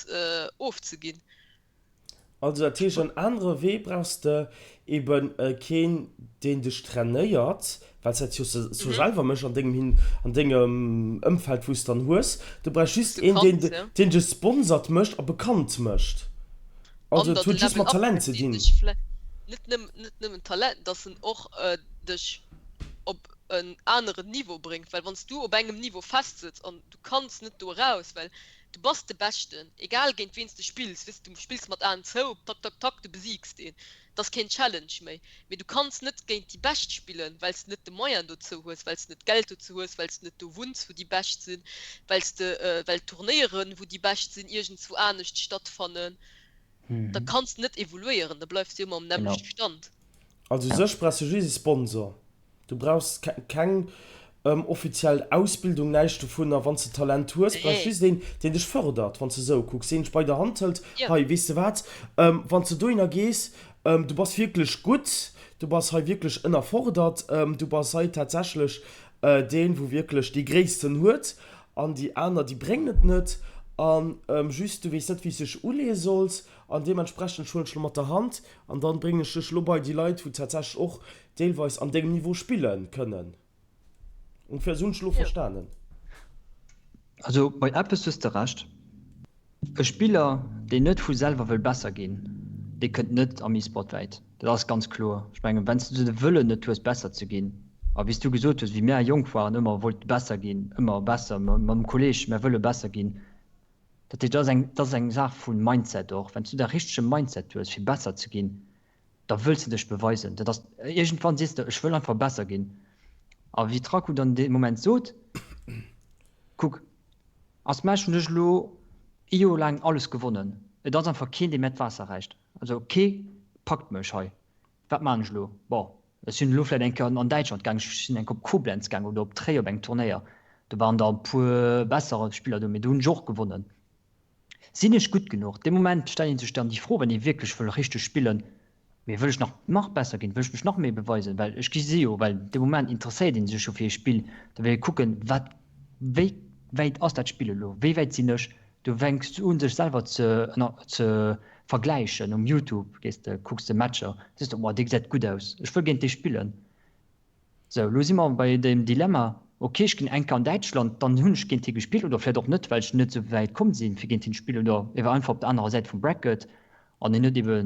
ofzeginn. Also dat heescht, en anere Wee brauchs de eben keen, deen dech trainéiert, well s dat jo sou selwer méchs an dengem, an dengem Ëmfeld, wou s dann hues. Du brauchs just een, deen, deen dech sponsert mécht a bekannt mécht. Also et huet just mat Talent ze dinn. Net nëmmen Talent, dass en och dech op en aneren Niveau bréngt, well wann s du op engem Niveau festsëtz an du kanns net do eraus, well du bass de Beschten, egal géint ween s de spills, weess du spills mat Aen zou, tak tak tak, du besiigs deen, et ass keen Challenge méi, mee du kanns net géint déi Bescht spillen, well s de net de Moyen dozou hues, well s de net d'Geld dozou hues, well s de net do wunns wou déi Bescht sinn, well s de well d'Turnéieren wou déi Bescht sinn iergendswou anescht stattfannen, da kanns de net evoluéieren, da bleifs de ëmmer um nämmlechte Stand. Also u sech brauchs de just e Sponsor. Du brauchs keng offiziell Ausbildung, näischt dovunner. Wann s de Talent hues, brauchs just een, deen dech fërdert, wann s de esou kucks, deen dech bei der Hand hëlt, Hei, weess de wat, wann s de dohinner gees, du bass wierklech gutt, du bass hei wierklech ënnerfordert, du bass hei tatsächlech deen, wou wierklech déi Gréissten huet an déi aner, déi bréngen et net a just du weess net, wéi s de dech uleeë solls an deementsprechend huelen ech lo mat der Hand an dann bréngen ech dech lo bei déi Leit, wou tatsächlech och deelweis an dengem Niveau spillen kënnen. Ongeféier esou hunn ech elo verstanen. Also bei eppes hues de Recht, e Spiller deen net vu selwer wëll besser ginn, dee kënnt net am E-Sport wäit, dat ass ganz kloer. Ech mengen wann s de de Wëllen net hues besser ze ginn, a wéi s du gesot hues, wéi mär jonk waren ëmmer wollte besser ginn, ëmmer besser, mam Kolleg, mär wëlle besser ginn, dat heescht dat ass eng, dat ass eng Saach vu Mindset och, wann s du de richtege Mindset hues fir besser ze ginn, da wëlls de dech beweisen. Dat ass, iergendwann sees de, ech wëll einfach besser ginn. A wéi d'Raku dann dee Moment sot, Kuck, a Smash hunn ech elo ee Joer laang alles gewonnen, et ass einfach keen, dee mär d'Waasser räicht. Also kee packt mech hei. Wat maan ech elo? Bon, ech sinn elo vläit eng Kéier an Däitschland gaang, ech sinn eng Kéier op Koblenz gaang oder op Tréier op engem Turnéier. Do waren der e puer besser Spiller do, mee do hunn ech och gewonnen. Sinn ech gutt genuch? Dee Moment stellt ee sech dann déi Fro, wann ee wierklech wëll richteg spillen, Mee wëll ech nach nach besser ginn? Wëll ech mech nach méi beweisen? Well ech gesi jo, well dee Moment interesséiert ee sech jo fir ee Spill, da wëll ee kucken, wat, wéi wäit ass dat Spill elo, wéi wäit sinn ech? Du fänks un dech selwer ze ze vergläichen um Youtube, gees de, kucks de Matcher, sees de, oh dee gesäit gutt aus, ech wëll géint dee spillen. Sou, elo si mer bei dem Dilemma, ok, ech ginn eng Kéier an Däitschland, dann hunn ech géint hie gespillt oder vläicht och net, well ech net esou wäit komm sinn, fir géint hien ze spillen oder e war einfach op der anerer Säit vum Bracket an hien huet ebe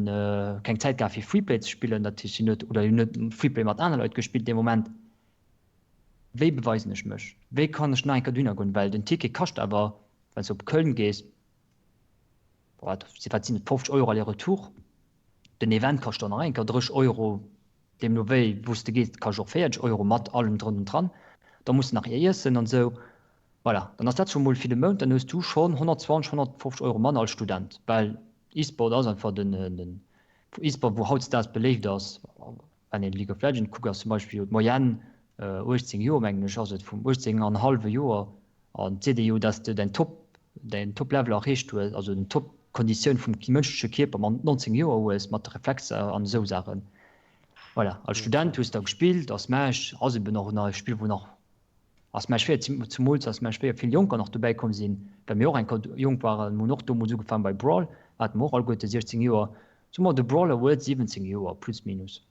keng Zäit gehat, fir Freeplay ze spillen, dat heescht, hien huet oder hien huet Freeplay mat anere Leit gespillt dee Moment. Wéi beweisen ech mech? Wéi kann ech nach eng Kéier dohinner goen? Well den Ticket kascht awer, wann s de op Köln gees, wat sinn et, 50 Euro aller-retour. Den Event kascht dann nach eng Kéier 30 Euro, deemno wéi wou s de gees, kascht och 40 Euro mat allem drun und dran. Da muss de nach iessen an esou. Voilà, dann ass dat scho mol fir de Mount, dann hues du schonn 120, 150 Euro manner als Student, well E-Sport ass einfach den, den E-Sport wou hautdesdaags beléift ass, wann een League of Legends kuckt, ass zum Beispill jo d'Moyenne 18 Joer, mengen ech ass et, vum 18 an hallwe Joer An et seet ee jo, dass de däin Top, däin Top-Level erreecht hues, also den Top-Konditioun vum mënschleche Kierper mat 19 Joer hues, mat de Reflexer an esou Saachen. Voilà, als Student hues de da gespillt a Smash ass eben och nach e Spill, wou nach a Smash 4, zumools a Smash 4 vill Jonker nach dobäi komm sinn, well mir och eng Kéier jonk waren. Mir hunn och domols ugefaangen bei Brawl, hate mer och alleguerte 16 Joer. Soe mer, de Brawler huet 17 Joer, plus minus.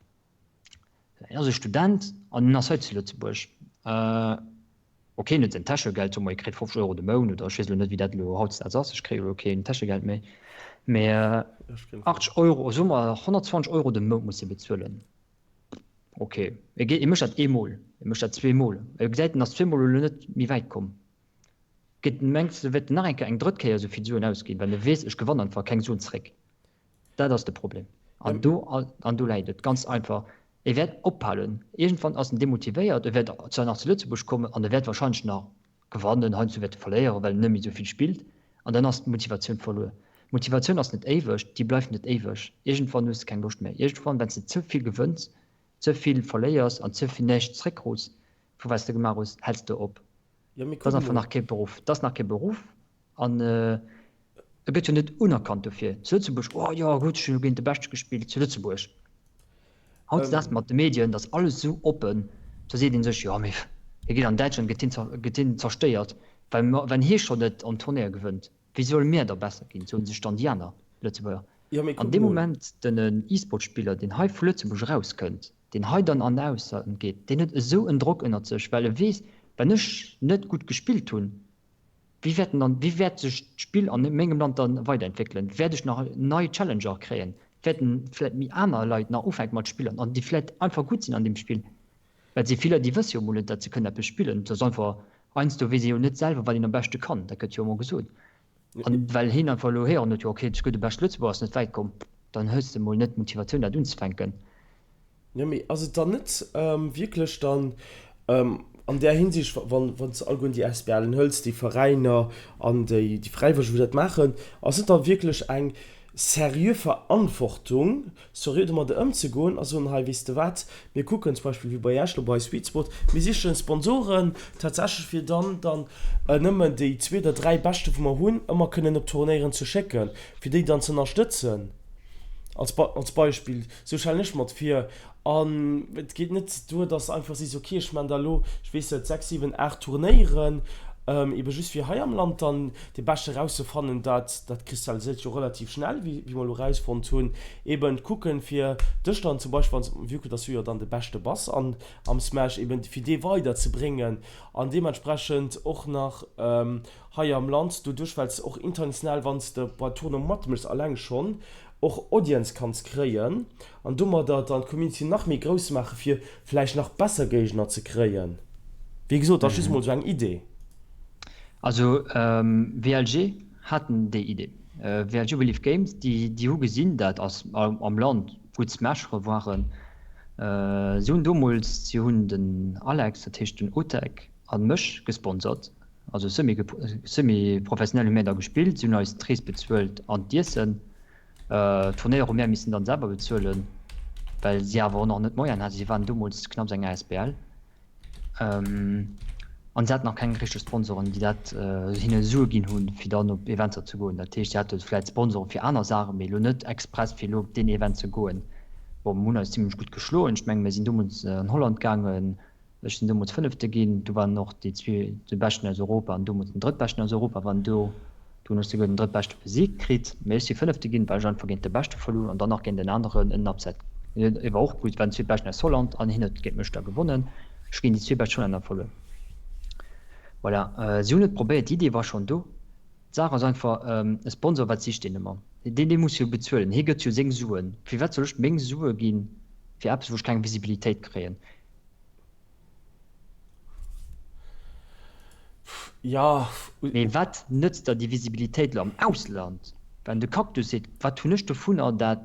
Hien ass e Student an en ass hei zu Lëtzebuerg. Ok, en huet säin Täschegeld, soe mer, hie kritt 50 Euro de Mount oder ech weess elo net, wéi dat elo hautdesdaags ass, ech kréie elo keen Täschegeld méi, mee 80 Euro, soe mer 120 Euro de Mount muss hie bezuelen. Ok, e geet, e mécht dat eemol, e mécht dat zweemol, e gesäit, en ass zweemol elo net méi wäit komm. Geet, mengs de, wäert en nach eng Kéier, eng drëtt Kéier esou vill Suen ausginn, well e weess, ech gewannen einfach keng Suen zréck? Dat ass de Problem. An do, an do läit et ganz einfach. E wäert ophalen. Iergendwann ass en demotivéiert. E wäert zwar nach zu Lëtzebuerg kommen an e wäert wahrscheinlech nach gewannen, heiansdo wäert e verléieren, well en net méi esou vill spillt. An dann ass d'Motivatioun verluer. D'Motivatioun ass net éiweg, déi bleift net éiweg. Iergendwann hues de keng Loscht méi. Iergendwann, wann s de ze vill gewënns, ze vill verléiers an ze vill näischt zréckkrus vu wat s de gemaach hues, häls de op. Dat ass einfach nach kee Beruff. Dat ass nach kee Beruff an e gëtt jo net unerkannt dofir. Zu Lëtzebuerg, oh jo gutt, ech hunn elo géint de Beschte gespillt zu Lëtzebuerg. Hautdesdaags mat de Medien, dat ass alles esou oppen, do seet ee sech, jo mee hie geet an Däitschland, gëtt hien gëtt hien zerstéiert, well wann hie schonn net en Turnéier gewënnt, wéi solle mir da besser ginn, soe sech dann déi aner Lëtzebuerger. An dee Moment den E-Sport-Spiller, deen hei vu Lëtzebuerg erauskënnt, deen hei dann an Ausland geet, deen huet esou en Drock ënnert sech, well e weess, wann ech net gutt gespillt hunn, wéi wäert en dann, wéi wäert sech d'Spill an mengem Land dann weiderentwéckelen? Wäert ech nach nei Challenger kréien? Wäerten vläit méi aner Leit nach ufänke mat spillen an déi vläit einfach gutt sinn an deem Spill? Well et si vill Leit, déi wësse jo emol net, datt se kënnen eppes spillen. Et ass einfach, heiansdo weess ee jo net selwer, wat een am beschte kann, dat gëtt jo ëmmer gesot. An well hien einfach elo héieren huet, jo ok, ech gëtt de beschte Lëtzebuerger, ass net wäit komm, dann hues de mol net d'Motivatioun dat unzefänken. Jo, mee ass et dann net wierklech dann an där Hinsicht, wann wann s de allegueren déi ASBLen hëls, déi Veräiner an déi déi Fräiwëlleg wou dat maachen, ass et dann wierklech eng seriö Verantwortung, seriö domadder ëmzegoen a soen, hei weess de wat, mir kucken zum Beispill wéi bei Iech elo bei Sweet Spot, mir sichen Sponsoren tatsächlech fir dann dann nëmmen déi zwee oder dräi beschte wou mer hunn ëmmer kënnen op Turnéieren ze schécken, fir déi dann ze ënnerstëtzen als als Beispill. Sou stellen ech mer et vir. An et geet net duer, dass de einfach sees, okay, ech man da elo, ech weess net, 6, 7, 8 Turnéieren, ebe just fir hei am Land dann dee Beschte erauszefannen. Dat, dat kristalliséiert sech jo relativ schnell, wéi, wéi mer elo erausfonnt hunn. Eben kucken, fir dech dann zum Beispill, wann s, vue que dass du jo dann de Beschte bass an, am Smash, eben fir dee weiderzebréngen an deementsprechend och nach hei am Land, doduerch, well s de och international, wann s de bei Tournoie matméchs, alleng schonn och Audience kanns kréien an domadder dann d'Community nach méi grouss maache fir vläicht nach besser Géigner ze kréien. Wéi gesot, dat ass just mol esou eng Idee. Also WLG haten déi Idee. WLG We Live Games, déi déi hu gesinn dat ass am Land gutt Smashere waren. Si hunn domols, si hunn den Alex, dat heescht den Otec a mech gesponsert, also semi semi professionell hu mir da gespillt, si hunn eis d'Rees bezuelt an d'Iessen. D'Turnéier hu mär missen dann selwer bezuelen, well si awer och nach net d'Moyen haten. Si waren domols knapps eng asbl. An se haten nach keng richteg Sponsoren, déi dat hinne Sue ginn hunn, fir dann op Eventer ze goen. Dat heescht, si hate vläicht Sponsoren fir aner Saachen, mee elo net express fir elo op deen Event ze goen. Bon, mir hunn eis zimlech gutt geschloen. Ech mengen, mir sinn deemools an Holland gaangen. Ech sinn deemools Fënnefte ginn. Do waren och déi zwee, de Beschten aus Europa an deemools den Drëttbeschten aus Europa waren do. Do hunn ech souguer den Drëttbeschte besiegt kritt. Mee ech si Fënnefte ginn, well ech einfach géint de Beschte verluer hunn an dann nach géint en aneren en Upset. E war och gutt, war den Zweetbeschten aus Holland an hien huet géint mech da gewonnen. Ech hu géint déi zwee bescht Hollänner verluer. Voilà, si hunn et probéiert, d'Idee war schonn do. D'Saach ass einfach, e Sponsor, wat sicht deen ëmmer? Deen, dee muss jo bezuelen, hie gëtt jo seng Suen. Firwat soll ech meng Sue gi fir eppes, wou ech keng Visibilitéit kréien? Jo. Mee wat nëtzt der déi Visibilitéit elo am Ausland, wann de Cactus seet, wat hunn ech dovunner, dat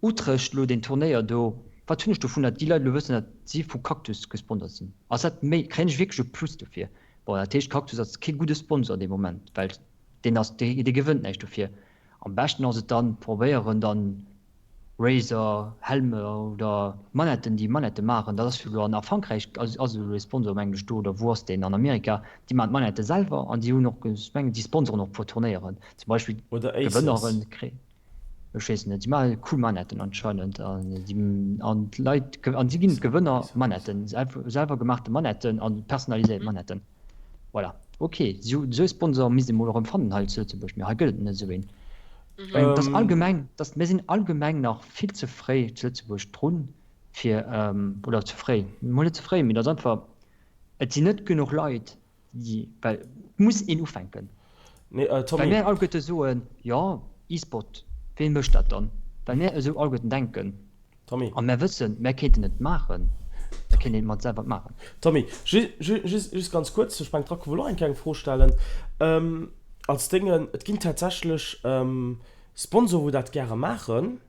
Utrecht elo deen Turnéier do, wat hunn ech dovun, datt déi Leit elo wëssen, datt si vu Cactus gesponsert sinn? Ass dat méi, kréien ech wierklech e Plus dofir? Bon, dat heescht, Cactus ass kee gudde Sponsor dee Moment, well deen ass, dee gewënnt näischt dofir. Am beschten ass et dann, probéieren dann Razer, Helme oder Manetten, déi Manette maachen, dat ass jo elo an a Frankräich ass ass elo e Sponsor mengen ech do oder wou ass deen, an Amerika, déi maachen d'Manette selwer an déi hunn och, ech mengen déi sponsoren och e puer Turnéieren, zum Beispill Oder Asus. Gewënneren kréien. Ech weess net, si maache cool Manetten anscheinend an si an d'Leit an si ginn d'Gewënner Manetten, selwer gemaachte Manetten an personaliséiert Manetten. Voilà, ok, sou esou e Sponsor misst ee mol erëm fannen hei zu Lëtzebuerg, mee hei gëtt et net esou een. Ech mengen, et ass allgemeng, dass mir sinn allgemeng nach vill ze fréi zu Lëtzebuerg drun fir, oder ze fréi, mol net ze fréi, mee et ass einfach, et sinn net genuch Leit, Déi, well et muss een ufänken. Nee, Well Tommy. mär alleguerte soen, jo, E-Sport, ween mécht dat dann? Well mär esou alleguerten denken. Tommy. A mär wëssen, mär kéinten et maachen, da kéint een et mat selwer maachen. Tommy, just, just ganz kuerz, ech mengen d'Racco wëll och eng kleng Fro stellen. Als Déngen, et ginn tatsächlech Sponsoren, wou dat gäre maachen.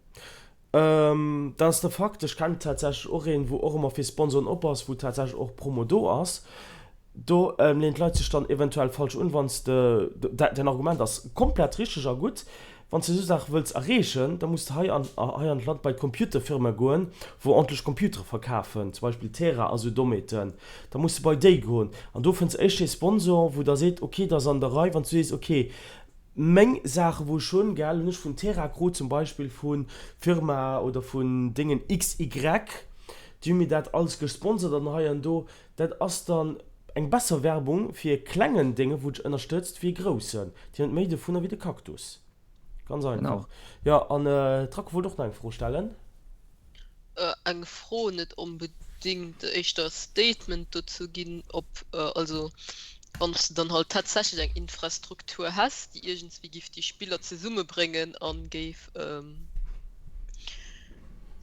Dat ass de Fakt. Ech kennen tatsächlech och een, wou och ëmmer fir Sponsoren op ass, wou tatsächlech och Promo do ass. Do leeën d'Leit sech dann eventuell falsch un, wann s de, däin Argument ass komplett richteg a gutt, wann s de esou Saache wëlls erreechen, da muss de hei an hei an d'Land bei d'Computerfirme goen, wou ordentlech Computere verkafen, zum Beispill Tera a sou Dommheeten. Da muss de bei déi goen an do fënns éischt ee Sponsor, wou da seet, ok, dat ass an der Rei, wann s du sees, ok, Meng Saachen wou ech hunn, gell, hunn ech vun Terra krut, zum Beispill vu Firma oder vun Déngen XY, déi hu mir dat alles gesponsert an hei an do. Dat ass dann eng besser Werbung fir e klengen Dénge wou dech ënnerstëtzt wéi e groussen. Déi hunn méi dovunner wéi de Cactus. Ganz einfach. Jo, an d'Racco wollt och nach eng Fro stellen. Eng Fro net onbedingt, éischter e Statement dozou ginn, ob, also wann s de dann halt tatsächlech eng Infrastruktur häss, déi iergendswéi géif déi Spiller zesummebréngen a géif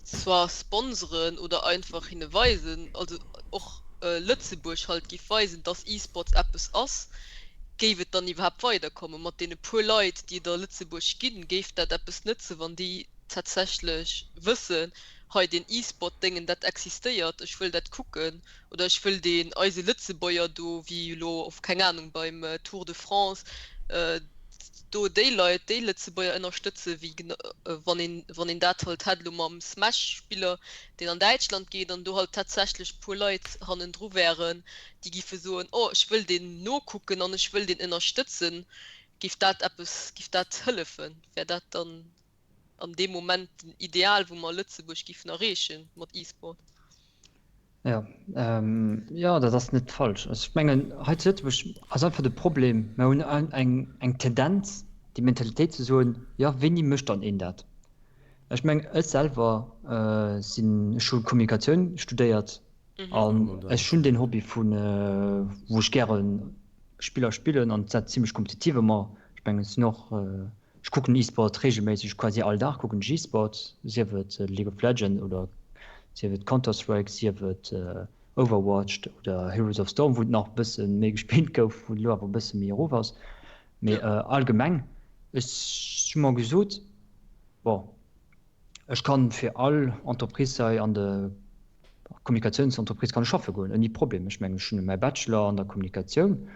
soit sponseren oder einfach hinne weisen, also och Lëtzebuerg halt géif weisen, dass E-Sports eppes ass, géif et dann iwwerhaapt weiderkommen? Mat deene puer Leit, déi et a Lëtzebuerg ginn, géif dat eppes nëtzen, wann déi tatsächlech wëssen, hei deen E-Sport-Déngen, dat existéiert, ech wëll dat kucken oder ech wëll deen eise Lëtzebuerger do, wéi elo of, keng Anung, beim Tour de France, do déi Leit, déi Lëtzebuerger ënnerstëtzen, wéi wann een, wann een dat halt hätt elo mam Smash-Spiller, deen an Däitschland geet an do halt tatsächlech puer Leit hannendru wären, déi giffe soen, oh ech wëll deen nokucken an ech wëll deen ënnerstëtzen, géif dat eppes, géif dat hëllefen? Wär dat dann an deem Moment den Ideal, wou mer Lëtzebuerg giffen erreechen mat E-Sport. Jo, jo, dat ass net falsch. Also ech mengen, hei zu Lëtzebuerg ass einfach de Problem, mer hunn eng, eng Tendenz, déi Mentalitéit ze soen, jo, wéini mécht dann een dat? Ech mengen, ech selwer sinn, ech hu Kommunikatioun studéiert an ech hunn deen Hobby vun, wou ech gäre Spiller spillen an dat zimlech kompetitiv ëmmer. Ech mengen, ech sinn och Ech kucken eSport regelméisseg, quasi all Dag kucken ech eSport, sief et League of Legends oder sief et Counter Strike, sief et Overwatch oder Heroes of Storm, wou et nach e bësse méi gespillt gouf, wou et elo awer e bësse méi erof ass. Mee allgemeng, ech hu mer gesot, bon, Ech kann fir all Entreprise hei an de Kommunikatiounsentreprise kann ech schaffe goen ouni Problem. Ech mengen ech hunn mäi Bachelor an der Kommunikatioun.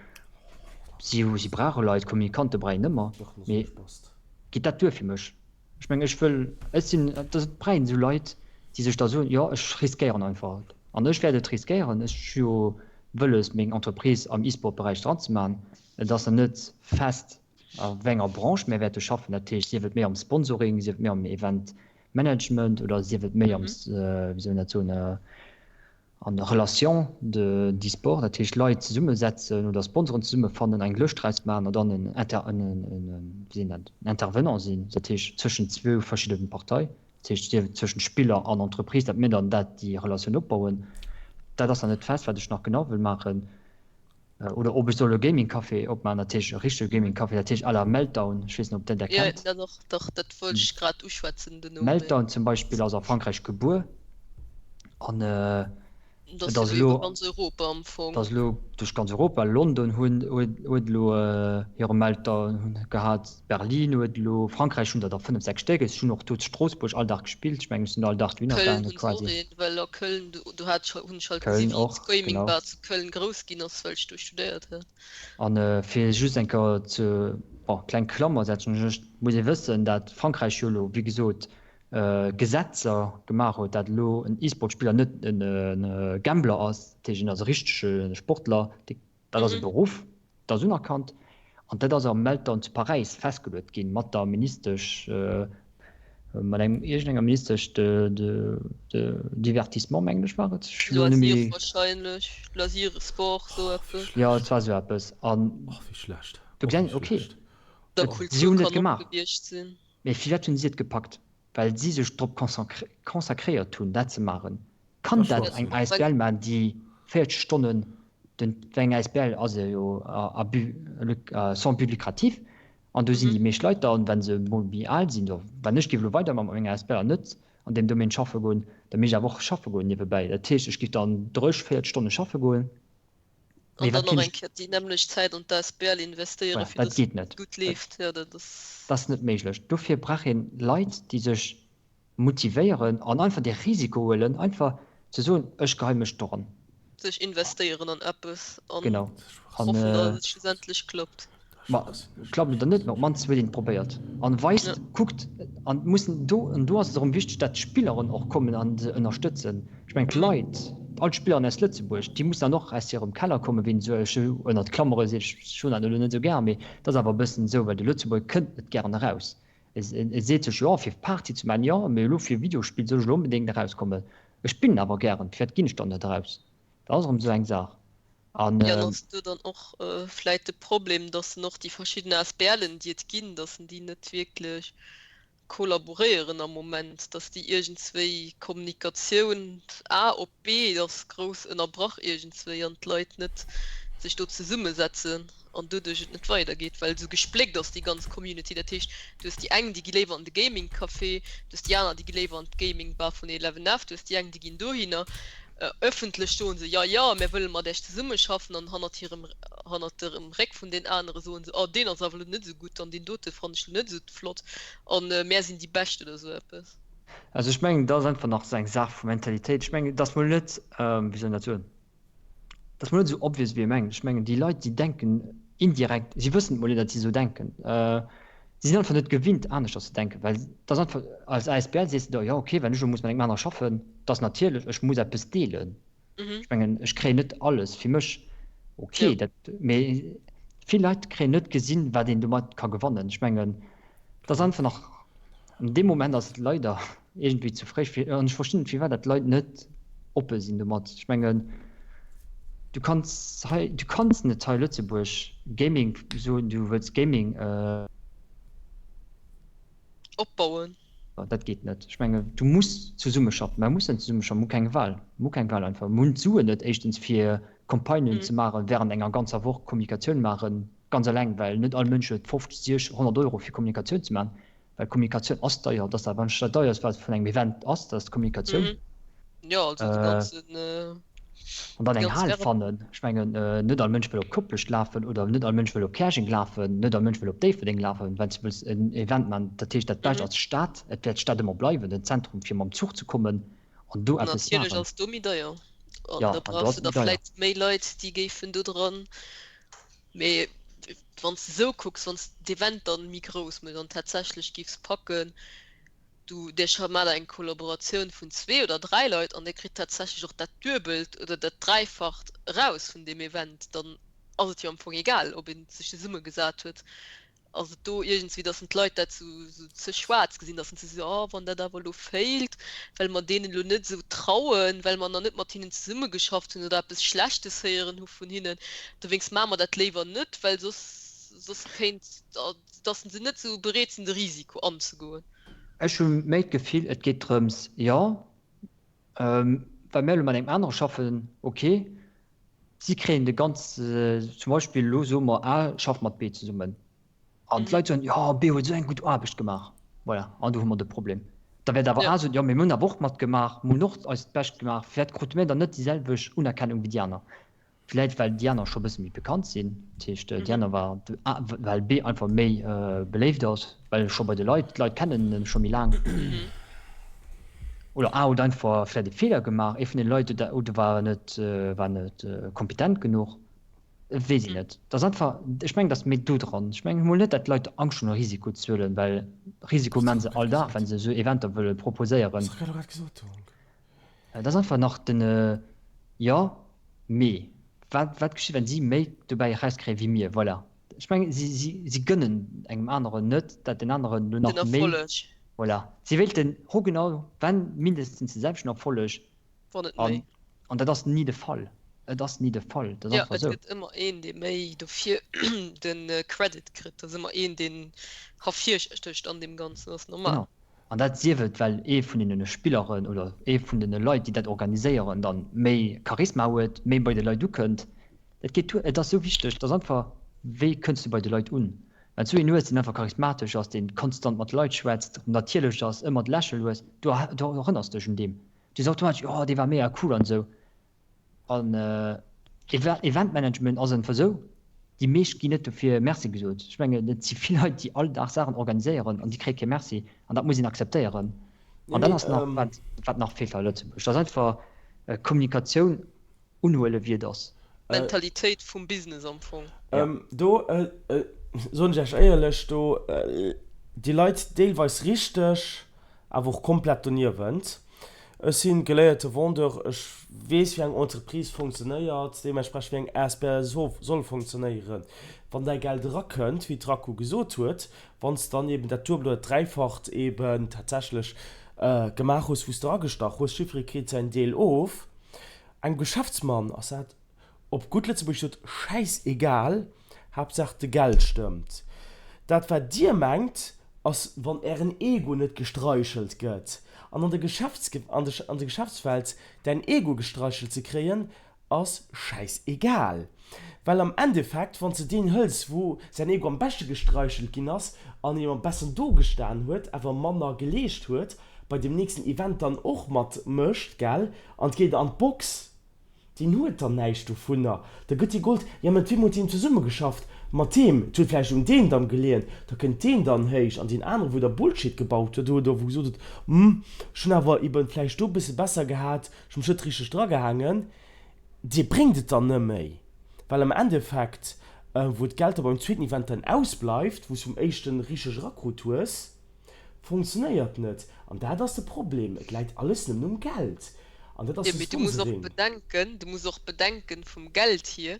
Si si brauche Leit, Kommunikante brauch een ëmmer. Mee geet dat duer fir mech? Ech mengen ech wëll, ech sinn, et brauch een esou Leit déi sech da soen, jo ech riskéieren einfach an ech wäert et riskéieren. Ech hu jo. Wëlles meng Entreprise am E-Sport-Beräich dran ze maachen. Et ass nach net fest a wéi enger Branche mär wäerte schaffen, dat heescht sief et méi am Sponsoring, sief et méi am Event Management oder sief et méi am, wéi soll een dat soen, an der Relation de d'e-sport, dat heescht Leit zesummesetzen oder Sponsoren zesummefannen, eng Lëscht draus maachen an dann en Inter, en, en, wéi seet een dat, en Intervenant sinn, dat heescht zwëschent zwou verschidde Partei, dat heescht sief et zwëschent Spiller an Entreprise, dat mir dann dat déi Relatioun opbauen. Dat ass nach net fest, wat ech nach genau wëll maachen. Oder ob ech soll e Gaming Café opmaachen, dat heescht e richtege Gaming Café, dat heescht à la Meltdown, ech weess net ob der dat kennt. Jo, dach, dach, dat wollt ech grad uschwätzen duerno. Meltdown zum Beispill ass a Frankräich gebuer an et ass elo ganz Europa am Fong. Et ass elo duerch ganz Europa. London hunn huet elo hire Meltdown gehat, Berlin huet elo, Frankräich hunn der der 5, 6 Stéck. Ech hunn och do zu Stroossbuerg all Dag gespillt, ech mengen ech sinn do all Dag dohinner gaangen quasi. Köln hunn se och een, well a Köln do hat ech hunn ech halt gesi wéi d'Gaming Bar zu Köln grouss ginn ass, well ech do studéiert hat. An fir just eng Kéier ze, bon, kleng Klammer setzen ech, muss ee wëssen, dat Frankräich jo elo, wéi gesot, Gesetzer gemaach huet, dat elo en E-Sport-Spiller net e Gambler ass, dat heescht en ass e richtege Sportler, dat ass e Beruff, dat ass unerkannt an dat ass am Meltdown zu Paräis festgeluet ginn mat der Ministesch, mat engem iergendenger Ministesch de, de, de Divertissement, mengen ech war et. Ech elo net méi. Loisirs wahrscheinlech, Loisirs, Sport, sou eppes. Jo, et war sou eppes an Och wéi schlecht. do gesäit een, okay, Der si Kultur hunn et kann och gemaach. gewiescht sinn. Mee firwat hunn si et gepackt? Well si sech drop consacréiert hunn, dat ze maachen. Kann dat eng Asbl maachen, déi 40 Stonnen den, well eng Asbl ass jo à but, sans but lucratif, an do sinn déi meescht Leit dann, wa se emol méi al sinn, oder wann ech géif elo weidermaachen mat menger Asbl an net an deem Domaine schaffe goen, da misst ech awer och schaffe goen niewebäi. Dat heescht, ech géif dann 30, 40 Stonne schaffe goen. An dann nach eng Kéier déi nämmlecht Zäit an d'ASBL investéieren, fir dass et gutt leeft. Jo, dat ass. Dat ass net méiglech. Dofir brauch een Leit, déi sech motivéieren an einfach dee Risiko huelen, einfach ze soen, ech geheie mech doran. Sech investéieren an eppes an hoffen, datt et schlussendlech klappt. Ma klappt oder net, mä op d'mannst huet een et probéiert an weist, kuckt an mussen do, an do ass et erëm wichteg, dat d'Spilleren och kommen an se ënnerstëtzen. Ech mengen d'Leit, all d'Spilleren aus Lëtzebuerg, déi mussen dann och aus hirem Keller kommen, wéi een esou, ech ënnert Klammere seet, ech hunn dat elo net esou gär, mee et ass awer e bëssen esou, well de Lëtzebuerger kënnt net gären eraus. E seet sech, jo fir Party ze maachen, jo, mee elo fir e Videospill soll ech elo onbedéngt erauskommen. Ech spillen awer gären, firwat ginn ech dann net eraus? Dat ass erëm esou eng Saach. An, Jo, an ass do dann och vläit de Problem, dass en och déi verschidden ASBLen, déi et ginn, dass en déi net wierklech kollaboréieren am Moment, dass déi iergendswéi Kommunikatioun A op B ass grouss ënnerbrach iergendswéi an d'Leit net sech do zesummesetzen an doduerch et net weidergeet, well esou gespléckt ass déi ganz Community. Dat heescht, du hues déi eng, déi gi léiwer an de Gaming Café, du hues déi aner, déi gi léiwer an d'Gaming Bar vun Eleven-F, du hues déi eng, déi ginn dohinner. Ëffentlech soen se, jo, jo, mir wëlle mat Iech zesummeschaffen, an hannert hirem, hannert dem Réck vun den anere soen se, oh, deen ass awer elo net esou gutt an deen dote fannen ech elo net esou flott an mär sinn déi Bescht oder esou eppes. Also ech mengen, dat ass einfach nach esou eng Saach vu Mentalitéit. Ech mengen, et ass mol net, wéi soll een dat soen, et ass mol net esou obvious, wéi ee mengt. Ech mengen, déi Leit, déi denken indirekt, si wëssen et mol net, datt si esou denken. Si sinn einfach net gewinnt aneschters ze denken, well et ass einfach, als Asbl sees de der, jo okay, wann ech elo muss mat engem anere schaffen, et ass natierlech, ech muss eppes deelen. Ech mengen, ech kréien net alles fir mech, okay, dat, mee vill Leit kréien net gesinn, wat een domat ka gewannen. Ech mengen, et ass einfach nach, an deem Moment ass et leider iergendwéi ze fréi fir, an ech verstinn net firwat dat d'Leit net oppe sinn domat. Ech mengen, du kanns hei, du kanns net hei Lëtzebuerg Gaming soen, du wëlls Gaming. Opbauen. Dat geet net. Ech mengen, du muss zesummeschaffen. Mer mussen zesummeschaffen, mer hu keng Wahl, mer hu keng Wahl einfach. Mer hunn d'Suen net éischtens fir Campagnen ze maachen, während enger ganzer Woch Kommunikatioun maachen, ganz eleng, well net all Mënsch huet 50, 60, 100 Euro fir Kommunikatioun ze maachen. Well Kommunikatioun ass deier, dat ass dat wann dat deierst wat vun engem Event ass, dat ass d'Kommunikatioun. Mhm. Jo, also de ganzen, An dann eng Hal fannen. Ech mengen net all Mënsch wëll op Koplescht lafen oder net all Mënsch wëll op Käerjeng lafen, net all Mënsch wëll op Déifferdeng lafen, wann s de wëlls en Event man. Dat heescht dat Bescht ass d'Stad, et wäert d'Stad ëmmer bleiwen, den Zentrum fir mam Zuch ze kommen an do eppes maachen. Natierlech ass do méi deier an da brauchs de da vläit méi Leit déi géifen do dran Mee wann s de esou kucks, wann s d'Event dann méi grouss méchs an tatsächlech giffs packen, Du, Dir scha maacht eng Kollaboratioun vun zwee oder dräi Leit an Dir kritt tatsächlech och dat Duebelt oder dat Dräifacht eraus vun deem Event, dann ass et jo am Fong egal, ob ee sech zesummegesat huet. Ass et do iergendswéi, datt d'Leit dat sou ze schwaarz gesinn, datt se soen, oh wann dat awer elo failt, well mer deenen elo net esou trauen, well mer nach net mat hinnen zesummegeschafft hunn oder eppes Schlechtes héieren hu vun hinnen, dowéinst maache mer dat léiwer net, well soss, soss kéint, datt se net esou bereet sinn de Risiko anzegoen. Ech hu méi d'Gefill, et geet drëms, jo, well mir elo mat engem anere schaffen, ok, si kréien de ganze, zum Beispill elo soe mer, A schafft mat B zesummen an d'Leit soen, jo, B huet esou eng gutt Aarbecht gemaach, voilà, an do hu mer de Problem. Da wäert awer A soen, jo, mee mir hunn awer och matgemaach, mir hunn och eist Bescht gemaach, firwat krute mir dann net déi selwecht Unerkennung wéi déi aner? Vläit well déi aner scho bësse méi bekannt sinn, dat heescht déi aner war well B einfach méi beléift ass, well scho bei de Leit, d'Leit kennen en scho méi laang. Oder A huet einfach vläit e Feeler gemaach, ee vun den Leit oder oder war net war net kompetent genuch, weess een net. Dat ass einfach, ech mengen, datt méi do dran. Ech mengen emol net, datt d'Leit Angscht hunn Risiko ze huelen, well Risiko maache se all Dag, wa se esou Eventer wëlle proposéieren. Dat ass einfach nach den Jo, mee. Wat, wat geschitt, wann si méi dobäi erauskréien wéi mir? Voilà. Ech mengen, si, si, si gënnen engem aneren net, dat den aneren elo nach méi. Den Erfolleg. Voilà. Si wéilten ho genau, wenn, mindestens de selwechten Erfolleg. Wann net méi. An, an dat ass ni de Fall. Et ass ni de Fall. Dat ass einfach esou. Jo, et gëtt ëmmer een, dee méi dofir de Credit kritt. Et ass ëmmer een, deen ervirstécht an deem Ganzen. Dat ass normal. Genau. An dat sief et well ee vun deene Spilleren oder ee vun den Leit, déi dat organiséieren, dann méi Charisma huet, méi bei de Leit ukënnt. Dat geet duer. Et ass esou wichteg, et ass einfach, wéi kënns du bei de Leit un? Wann s du een hues, deen einfach charismatesch ass, dee konstant mat de Leit schwätzt, natierlech ass, ëmmer d'Lächel hues, du du erënners dech un deem. Du sees automatesch, jo dee war mega cool an esou. An Eventmanagement ass einfach esou, déi meescht ginn net dofir Merci gesot. Ech mengen, et si vill Leit, déi all Dag Saachen organiséieren an déi kréie kee Merci. An dat muss een akzeptéieren. An dann ass nach, wat, wat nach feelt hei a Lëtzebuerg, dat ass einfach Kommunikatioun unhuelen, wéi et ass. D'Mentalitéit vum Business am Fong. Do soen ech Iech éierlech, do déi Leit deelweis richteg, awer och komplett doniewent. Ech sinn geléierte Vendeur, ech weess wéi eng Entreprise funktionéiert, deementsprechend wéi eng asbl soll funktionéieren. Wann däi Geld erakënnt, wéi d'Raku gesot huet, wann s de dann eben dat Duebelt oder Dräifacht eben tatsächlech gemaach hues wou s de eragestach hues, jiddweree kritt säin Deel of. Engem Geschäftsmann ass dat op gutt Lëtzebuergesch gesot, schäissegal, Haaptsaach de Geld stëmmt. Dat wat dir mengt ass wann ären Ego net gestreichelt gëtt. An an der an der Geschäftswelt däin Ego gestreichelt ze kréien ass schäissegal. Well am Endeffekt wann s de deen hëls wou säin Ego am beschte gestreichelt ginn ass an him am bessen do gestan huet awer manner geleescht huet, bei dem nächsten Event dann och mat mécht, gell, an 't geet an d'Box, Deen huet dann näischt dovunner. Da gëtt hie geholt, jo mat wiem huet hien zesummegeschafft? Mat deem. Et huet vläicht un deem dann geleeën. Da kënnt deen dann héich an deen anere wou da Bullshit gebaut huet oder wou gesot huet, hm, ech hunn awer eben vläicht do e bësse besser gehat, ech hu mech net richteg dragehaangen, dee bréngt et dann net méi. Well am Endeffekt, wou d'Geld da beim zweeten Event dann ausbleift, wou s vum éischten richteg erakrut hues, Funktionéiert net. An dat ass de Problem, et läit alles nëmmen um Geld. An dat ass de Sponsoring. Du muss och bedenken, du muss och bedenken vum Geld hier,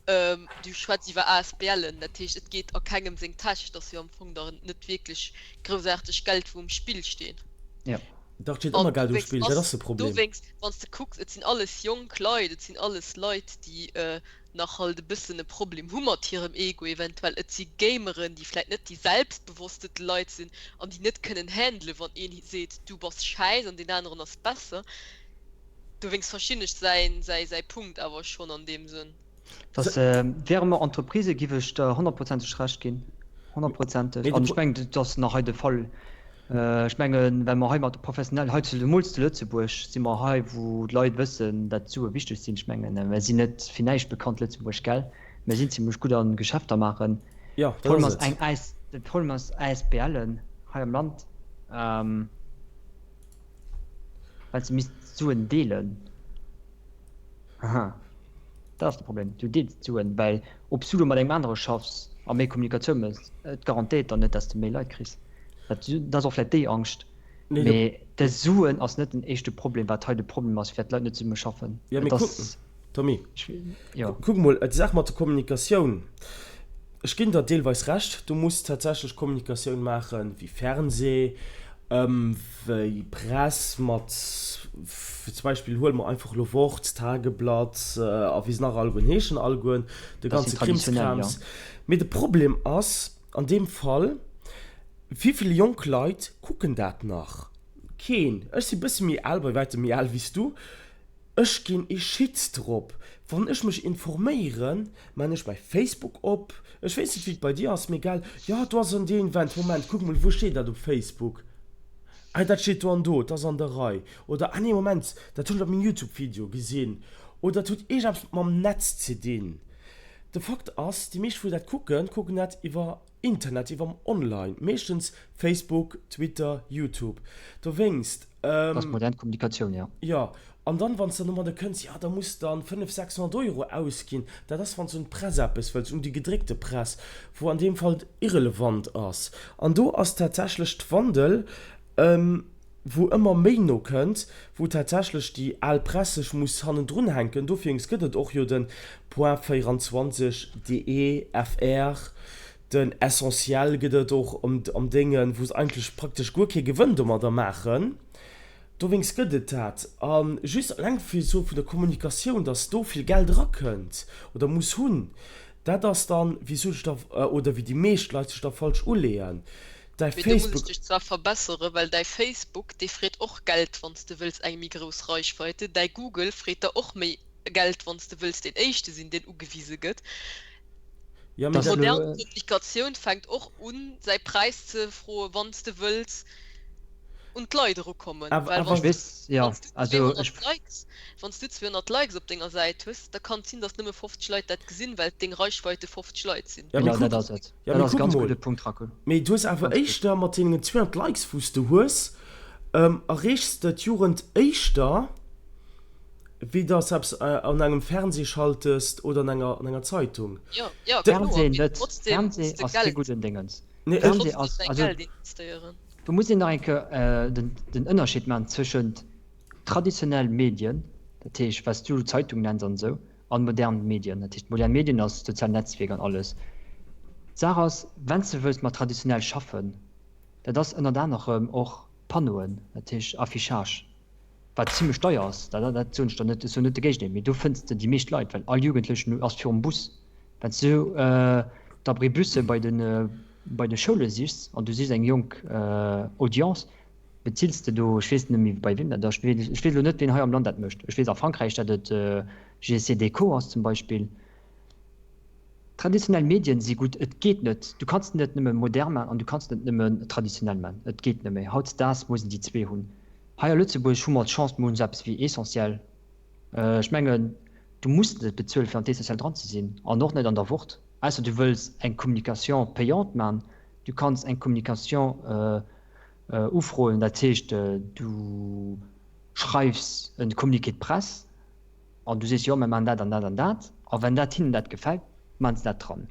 du schwätz iwwer ASBLen, dat heescht et geet a kengem seng Täsch, et ass jo am Fong da net wierklech groussaarteg Geld wou um Spill steet. Jo. Dach, et steet ëmmer Geld um Spill, dat ass de Problem. Dowéinst, wann s de kucks, et sinn alles jonk Leit, et sinn alles Leit déi nach halt e bëssen e Problem hu mat hirem Ego eventuell. Et si Gameren, déi vläit net déi selbstbewosstet Leit sinn an déi net kënnen handelen, wann een seet, du bass schäiss an deen aneren ass besser. Dowéinst verstinn ech säin, säi, säi Punkt awer schonn an deem Sënn. Dass wäre mer Entreprise, giff ech der honnertprozenteg Recht ginn. Honnertprozenteg. An ech mengen, dat ass nach hei de Fall. Ech mengen, well mer hei mat professionell, hei zu zemools zu Lëtzebuerg, si mer hei, wou d'Leit wëssen, dat d'Sue wichteg sinn. Ech mengen, mer sinn net fir näischt bekannt, Lëtzebuerg, gell? Mer sinn zimlech gutt a Geschäfter maachen. Jo, dat ass et. De Problem ass ASBLen hei am Land, well se missten d'Suen deelen. Aha, dat ass de Problem, du deels d'Suen, well ob s du elo mat engem anere schaffs a méi Kommunikatioun méchs, et garantéiert der net, dass de méi Leit kriss. Dat ass och vläicht déi Angscht. Mee de Suen ass net den éischte Problem, wat hei de Problem ass, fir dat d'Leit net zesumme schaffen. Jo, mee kuck, Tommy, kuck emol, déi Saach mat der Kommunikatioun, ech ginn der deelweis Recht, du muss tatsächlech Kommunikatioun maache wéi Fernseh, wéi Press mat, zum Beispill huele mer einfach elo Wort, Tageblatt a wéi se nach allegueren heeschen, allegueren de ganze Krimskrams. Mee de Problem ass an deem Fall, Wéivill jonk Leit kucken dat nach? Keen. Ech si bësse méi al, bei wäitem méi al wéi s du. Ech ginn ee Shit drop. Wann ech mech informéieren, maan ech mäi Facebook op. Ech weess net wéi et bei dir ass, mee gell, jo do ass en deen Event, Moment, kuck mol, wou steet dat op Facebook? Ah dat steet do an do, et ass an der Rei. Oder ah nee, Moment, dat hunn ech op mengem Youtube Video gesinn. Oder et huet iergendeppes mam Netz ze dinn. De Fakt ass, déi meescht wou dat kucken, kucken dat iwwer Internet, iwwer online, meeschtens Facebook, Twitter, Youtube. Dowéinst. Dat ass modern Kommunikatioun, jo. Jo, an dann, wann s de dann domadder kënns, jo, da muss dann 500, 600 Euro ausginn. Dat ass, wann s de un d'Press eppes wëlls, un déi gedréckte Press, wou an deem Fall irrelevant ass. An do ass tatsächlech d'Wandel, wou ëmmer méi no kënnt, wou tatsächlech déi al Press sech muss hannendrun hänken. Dofir gëtt et och jo de Point 24 de, FR, den Essentiel gëtt et och am Déngen, wou se eigentlech praktesch guer kee Gewënn domadder maachen. Dowéinst gëtt et dat. A just eleng fir esou vun der Kommunikatioun, datt do vill Geld erakënnt oder muss hunn, dat ass dann, wéi s du dech da, oder wéi déi meescht Leit sech da falsch uleeën. Däi Mee do muss ech Facebook. dech zwar verbesseren, well däi Facebook, dee freet och Geld, wann s de wëlls eng méi grouss Reichweite. Däi Google freet der och méi Geld, wann s de wëlls deen Éischte sinn, deen ugewise gëtt. Ja, mee dat. Modern Kommunikatioun fänkt och un, säi Präis ze froen, wann s de wëlls un d'Leit erukommen. Awer, Well awer. wann Ech weess, jo, wann s du also 200 ech. Likes, wann s du 200 Likes op denger Säit hues, da kann et sinn, datt nëmme 50 Leit dat gesinn, well deng Reichweite 50 Leit sinn. Ja, mee Genau, dat kuck, ass et. Ja, Dat mee ass e kuck ganz mol, gudde Punkt, Raccoon. mee du hues awer Ganz gutt. éischter mat deenen 200 Likes wou s de hues, erreechs de d'Jugend éischter wéi dass eppes an engem Fernseh schaltest oder an enger an enger Zeitung. Jo, jo, De. kloer, Fernseh mee net. trotzdem muss Fernseh de ass kee Geld, gudden Déngens. Nee, ech. Fernseh trotzdem ass, däi also Geld investéieren. do muss een nach eng Kéier den den Ënnerscheed maachen zwëschent traditionell Medien, dat heescht wat s du Zeitung nenns an esou, An modern Medien, dat heescht modern Medien ass sozial Netzwierk an alles. D'Saach ass, wann s de wëlls mat traditionell schaffen, dat ass ënnert anerem och Panneauen, dat heescht Affichage, wat zimlech deier ass, dat dat soen ech der net, ech soen net de Géigendeel, mee do fënns de déi meescht Leit, well all Jugendlechen ass virum Bus. Wann s du d'Abribusse bei de bei de Schoule sichs an du sichs eng jonk Audience, Bezills de do, ech weess net méi bei weem dat ass, ech weess elo net ween hei am Land dat mécht, ech weess a Frankräich dat et GC Déco ass zum Beispill. Traditionell Medien si gutt, et geet net, du kanns net nëmme modern man an du kanns net nëmme traditionell man, et geet net méi. Hautdesdaags muss een déi zwee hunn. Hei a Lëtzebuerg hu mer d'Chance, mer hunn esou eppes wéi Essentiel. Ech mengen du muss net bezuelen fir an d'Essentiel dran ze sinn an och net an der Wort, ausser du wëlls eng Communication payante man, du kanns eng Communication Ufroen, dat heescht du schreifs e Communiqué de presse an du sees, jo mir maachen dat an dat an dat, a wenn dat hinnen dat gefält, maachen se dat dran.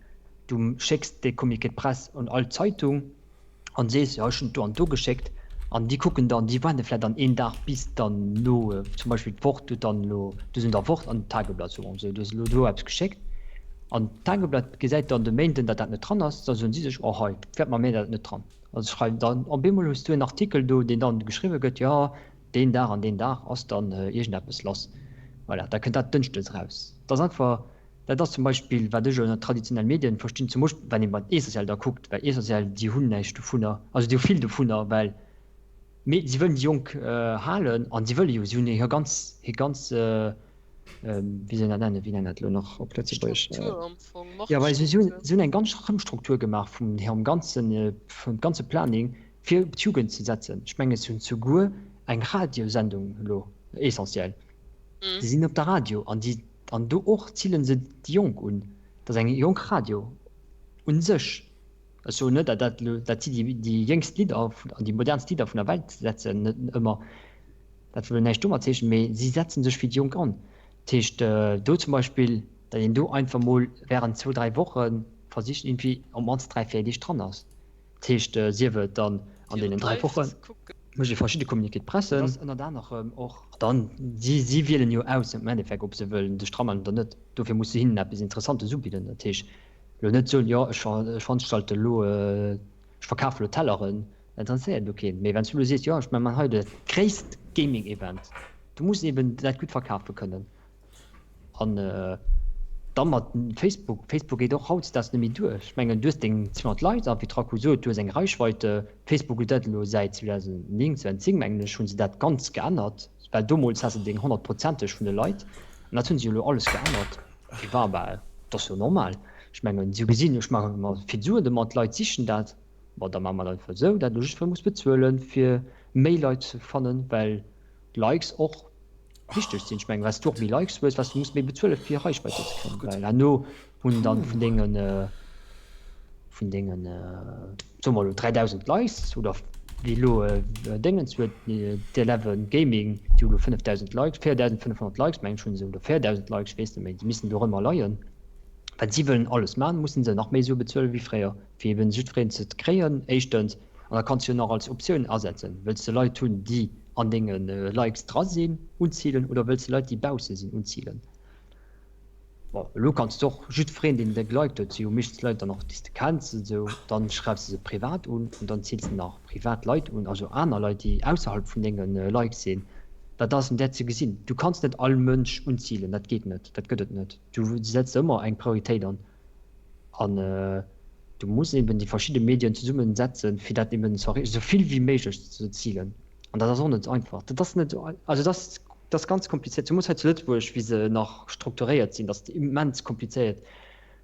Du schécks dee Communiqué de presse un all Zeitung an sees, jo ech hunn et do an do geschéckt, an déi kucken dann, déi waarde vläicht dann een Dag bis dann no, zum Beispill d'Wort huet dann elo, du hues un der Wort an d'Tageblatt, soe mer esou, du hues elo do eppes geschéckt an d'Tageblatt gesäit dann de Méinden, datt dat net dran ass, da soen si sech, oh hei, firwat maache mir dat net dran? Also schreiwen dann, op eemol hues du en Artikel do, deen dann geschriwwe gëtt, jo, deen Dag an deen Dag ass dann iergendeppes lass. Voilà, da kënnt dat dënschdes eraus. Dat ass einfach, dat ass zum Beispill, wat ech ënner traditionell Medien verstinn, zum Beispill wann ee bei Essentiel da kuckt, well Essentiel, déi hunn näischt dovunner, also déi hu vill dovunner, well mee si wëllen déi Jonk halen an si wëlle jo, si hunn hir ganz, hir ganz, wéi soll een dat nennen, wéi nennen dat elo nach op Lëtzebuergesch? Struktur am Fong, Ja, well si hunn, Marktstruktur. si hunn eng ganz Rëmstruktur gemaach vum hirem ganzen, vum ganze Planning, fir op d'Jugend ze setzen. Ech mengen, si hunn souguer eng Radiosendung elo, Essentiel. Mhm. Déi sinn op der Radio an déi, an do och ziele se déi Jonk un. Dat ass eng jonk Radio u sech. Ech soen net, datt dat elo, datt si déi, déi jéngst Lidder an déi modernst Lidder vun der Welt setzen, net ëmmer. Dat wëll näischt domat zeechen, mee si setzen sech fir déi Jonk an. Dat heescht do zum Beispill, datt een do einfach mol während zwou, dräi Woche versicht iergendwéi op d'mannst dräi, véier Deeg dran ass. Dat heescht, sief et dann an Fir deenen et dräi live Wochen, ze kucken. Mécht ee verschidde Communiqué de presse. Dat ass ënnert anerem och. Dann, si, si wielen jo aus am Endeffekt, ob se wëllen sech dramellen oder net. Dofir muss de hinnen eppes Interessantes ubidden. Dat heescht, elo net soen, jo, ech ver, ech veranstalte elo, ech verkafe elo Telleren, dat interesséiert elo keen. Mee wann s du elo sees, jo, ech man hei dat gréisst Gaming-Event, du muss eben dat gutt verkafe kënnen. An da mat Facebook, Facebook geet och hautdesdaags net méi duer. Ech mengen, du hues deng 200 Leit a wéi d'Raku sot, du hues eng Reichweite. Facebook huet dat elo säit 2009, 2010 mengen ech, hu se dat ganz geännert, well domols has de deng honnertprozenteg vun de Leit an dat hu se jo elo alles geännert. Et war bah, dat ass jo normal. Ech mengen, si hu gesinn, ech maache mer vill Suen domat, d'Leit sichen dat, ma da maache mer dat einfach esou, dat elo jiddweree muss bezuelen, fir méi Leit ze fannen, well d'Likes och wichteg sinn. Ech mengen, wat s du och méi Likes hues, wat s du muss méi bezuele fir Reichweite ze kréien, well herno hunn dann vun dengen vun dengen soe mer elo 3.000 Likes oder wéi elo Déngens huet d'Eleven Gaming, déi hu elo 5.000 Likes, 4.500 Likes mengen ech hunn se oder 4.000 Likes, ech weess net méi, déi missten do erëm leien. Well si wëllen alles maachen, mussen se nach méi Sue bezuele wéi fréier, fir eben jiddwereen ze kréien éischtens. An da kanns du jo nach als Optioun asetzen, wëlls de Leit hunn, déi an denge Likes dra sinn, unzilen oder wëlls de Leit, déi bausse sinn, unzilen? Bon, elo kanns de och jiddwereen, deen der geliked huet, si jo meeschtens Leit dann och, déi s de kenns an esou, dann schreifs de se privat un an dann zills de nach privat Leit un, also aner Leit, déi ausserhalb vun denge Likes sinn. Dat ass an där ze gesinn. Du kanns net all Mënsch unzilen, dat geet net, dat gëtt et net. Du setz ëmmer eng Prioritéit an. An du muss eben déi verschidde Medien zesummen setzen, fir dat eben ze erreechen, esou vill wéi méiglech ze erzilen. An dat ass och net einfach. Dat ass net, also dat ass, dat ass ganz komplizéiert, zemoos hei zu Lëtzebuerg, wéi se nach strukturéiert sinn, dat ass immens komplizéiert.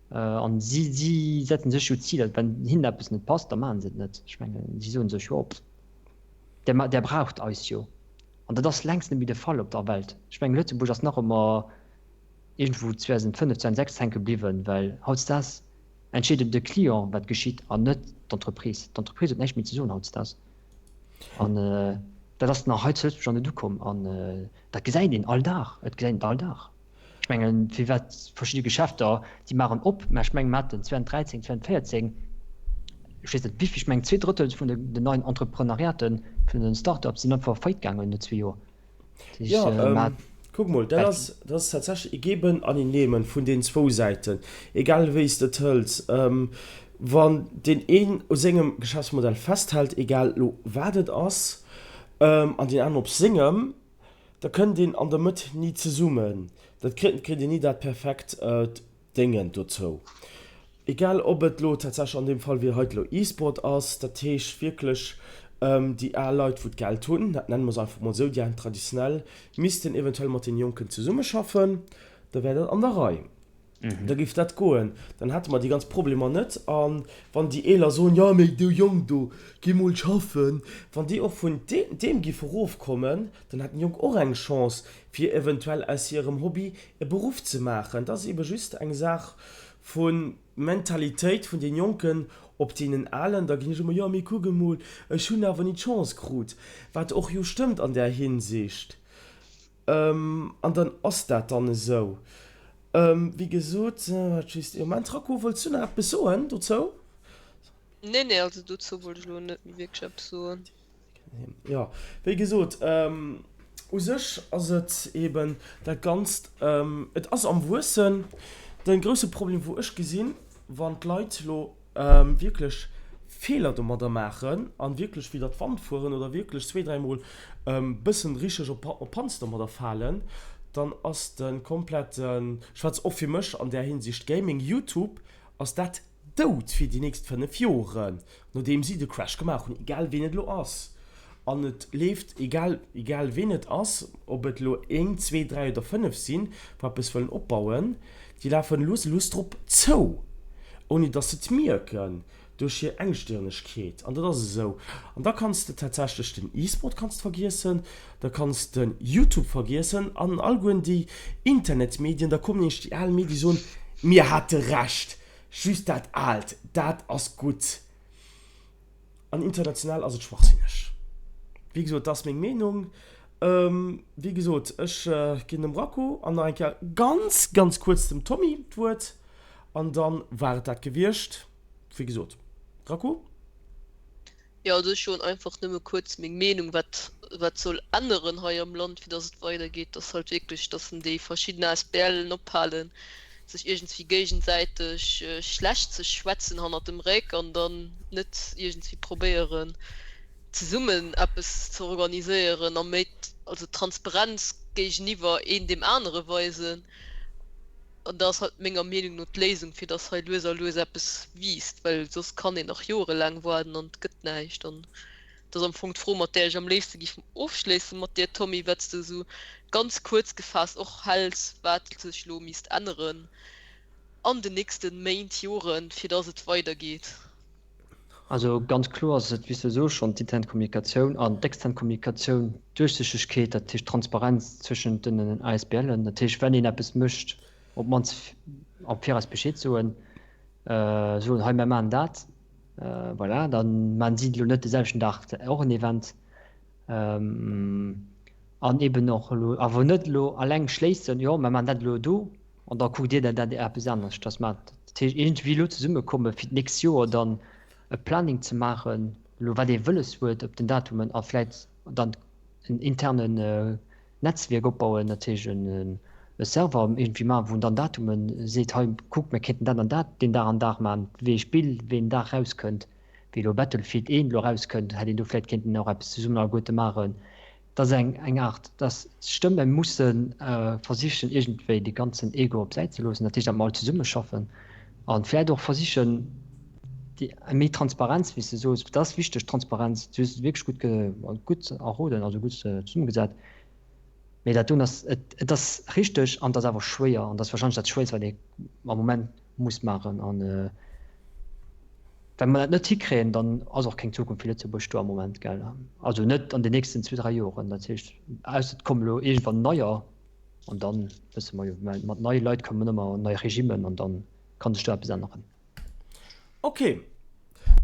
An si, si setzen sech jo Ziler, wann hinnen eppes net passt, da maachen se et net. Ech mengen, si soen sech, jo, der, der braucht eis jo. An dat ass längst net méi de Fall op der Welt. Ech mengen, Lëtzebuerg ass nach ëmmer iergendwou 2005, 2006 hänke bliwwen, well hautdesdaags entscheet de Client, wat geschitt, an net d'Entreprise. D'Entreprise huet näischt méi ze soen hautdesdaags. An dat ass nach hei zu Lëtzebuerg nach net ukomm. An dat gesäit een all Dag, et gesäit een et all Dag. Ech mengen, firwat verschidde Geschäfter, déi maachen op, mä ech mengen, mer haten 2013, 2014, ech weess net wéivill, ech mengen zweedrëttel vun den neien Entreprenariaten, vun den Start-ups sinn einfach faillite gaangen no zwee Joer. Jo, kuck mol, dat ass, dat ass tatsächlech e Geben an e Nehmen vun den zwou Säiten, egal wéi s de et hëls. Wann deen een u sengem Geschäftsmodell festhält, egal elo wat et ass, an deen aneren op sengem, da kënnt een an der Mëtt ni zesummen. Dat kritt, kritt een ni dat perfekt Déngen dozou. Egal ob et elo tatsächlech an deem Fall wéi hei elo E-Sport ass, dat heescht wierklech déi al Leit wou d'Geld hunn, dat nenne mer se einfach mol esou, déi al traditionell, missten eventuell mat den Jonken zesummeschaffen, da wär dat an der Rei. Da géif dat goen. Dann hätte mer déi ganz Problemer net. A wann déi Eeler soen, jo mee du Jong do, gi mol schaffen, wann déi och vun deem géife rofkommen, Dann hätten déi Jonk och eng Chance, fir eventuell aus hirem Hobby e Beruff ze maachen. Dat ass ebe just eng Saach vu Mentalitéit vun den Jonken op deenen Alen. Da ginn ech ëmmer, jo mee kuck emol, ech hunn awer ni d'Chance krut. Wat och jo stëmmt an där Hinsicht. An dann ass dat dann esou. Wéi gesot, wat just ee Moment. Rako, wollts du nach eppes soen dozou? Nee, nee, also dozou wollt ech elo net méi wierklech eppes soen. Jo, wéi gesot, u sech ass et eben dat Ganzt, et ass am Wuessen. De grousse Problem, wou ech gesinn, wann d'Leit elo wierklech Feeler domadder maachen a wierklech widder d'Wand fueren oder wierklech zwee, dräimol e bëssen richteg op d'Panz domadder falen, dann ass de kompletten, ech schwätze och fir mech an där Hinsicht, Gaming, Youtube ass dat Dout fir déi nächst 5 Joren, nodeem si de Crash gemaach hunn, egal ween et elo ass. An et leeft, egal, egal ween et ass, ob et elo een, zwee, dräi oder 5 sinn, wou eppes wëllen opbauen, déi lafen lues a lues drop zou, ouni datt se et mierken, duerch hir Engstirnegkeet. An dat ass esou. An da kanns de tatsächlech den E-Sport kanns de vergiessen, da kanns de YouTube vergiessen an allegueren déi Internetmedien, da kommen nämlech déi al Medie soen, mir hate Recht, Just dat Aalt, dat ass gutt. An international ass et schwachsinneg. Wéi gesot, dat ass meng Meenung. Wéi gesot, ech ginn dem Racco an nach eng Kéier ganz, ganz kuerz dem Tommy d'Wuert. An da war et dat gewiescht. Wéi gesot, Racco? Jo, also ech soen einfach nëmme kuerz meng Meenung, wat wat soll änneren hei am Land, fir dass et weidergeet, dass halt wierklech, dass en déi verschidden ASBLen ophalen, sech iergendswéi géigensäiteg schlecht ze schwätzen hannert dem Réck an dann net iergendswéi probéieren, zesummen eppes ze organiséieren a méi, also Transparenz géigeniwwer een deem anere weisen. An dat ass halt menger Meenung no d'Léisung, fir dass hei lues a lues eppes wiisst, well soss kann een nach joerelaang waarden an et gëtt näischt. An dat ass am Fong d'Fro, mat där ech am léifste géif ofschléissen mat dir, Tommy, wat s de esou ganz kuerz gefaasst och häls, wat sech elo misst änneren an den nächste Méint, Joren, fir dass et weidergeet. Also ganz kloer ass et, wéi s de soos, schonn d'intern Kommunikatioun an d'extern Kommunikatioun, d'Duerchsichtegkeet, dat heescht d'Transparenz zwëschent den ASBLen. Dat heescht, wenn een eppes mécht, op d'mannst am Viraus Bescheed soen, soen, hei mir maachen dat, voilà, da maachen si elo net de selwechten Dag och en Event. An eeben och elo awer net elo alleng schléissen, jo mir maachen dat elo do, An da kuckt Dir dann, dat Dir eppes aneschters maacht. Dat heescht, iergendwéi elo zesummekomme fir d'nächst Joer dann e Planning ze maachen, elo wat ee wëlles huet op den Datumen a vläicht dann en internen Netzwierk opbauen, dat heescht e Server iergendwéi maachen, wou en dann Datume seet, hei kuckt, mir kéinten dat an dat deen Dag an Dag maachen, wéi ee Spill wéi een Dag erauskënnt, wéi elo Battlefield 1 elo erauskënnt, hätt een do vläicht kéinten och eppes zesummen alleguerte maachen. Dat ass eng eng Aart, dass d'Stëmme musse versichen iergendwéi de ganzen Ego op d'Säit ze loossen, dat heescht, datt mer all zesummeschaffen a vläicht och versichen déi méi Transparenz, wéi s de soos, dat ass wichteg, Transparenz, du hues et wierklech gutt gutt erroden, also gutt zesummegesat. Mee dat doen ass, et et ass richteg an et ass awer schwéier an et ass warscheinlech dat Schwéierst, wat ee am Moment muss maachen an, Well mer dat net hikréien, dann ass och keng Zukunft fir Lëtzebuerg do am Moment, gell? Also net an den nächsten zwee, dräi Joren. Dat heescht, ausser et kommen elo iergendwann neier, an da wësse mer jo, mat neie Leit kommen ëmmer nei Regimmen an da ka sech do eppes änneren. Ok,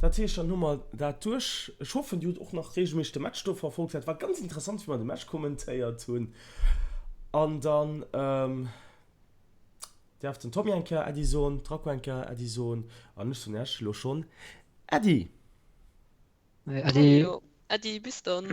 dat heescht, dann hu mer dat duerch. Ech hoffen, Dir hutt och nach reegelméisseg de Match do verfollegt. Dat war ganz interessant, wéi mer de Match kommentéiert hunn. An dann. Däerf den Tommy eng Kéier Äddi soen, d'Rako eng Kéier Äddi soen an ech soen Iech elo schonn Äddi! Äddi! Äddi, bis dann!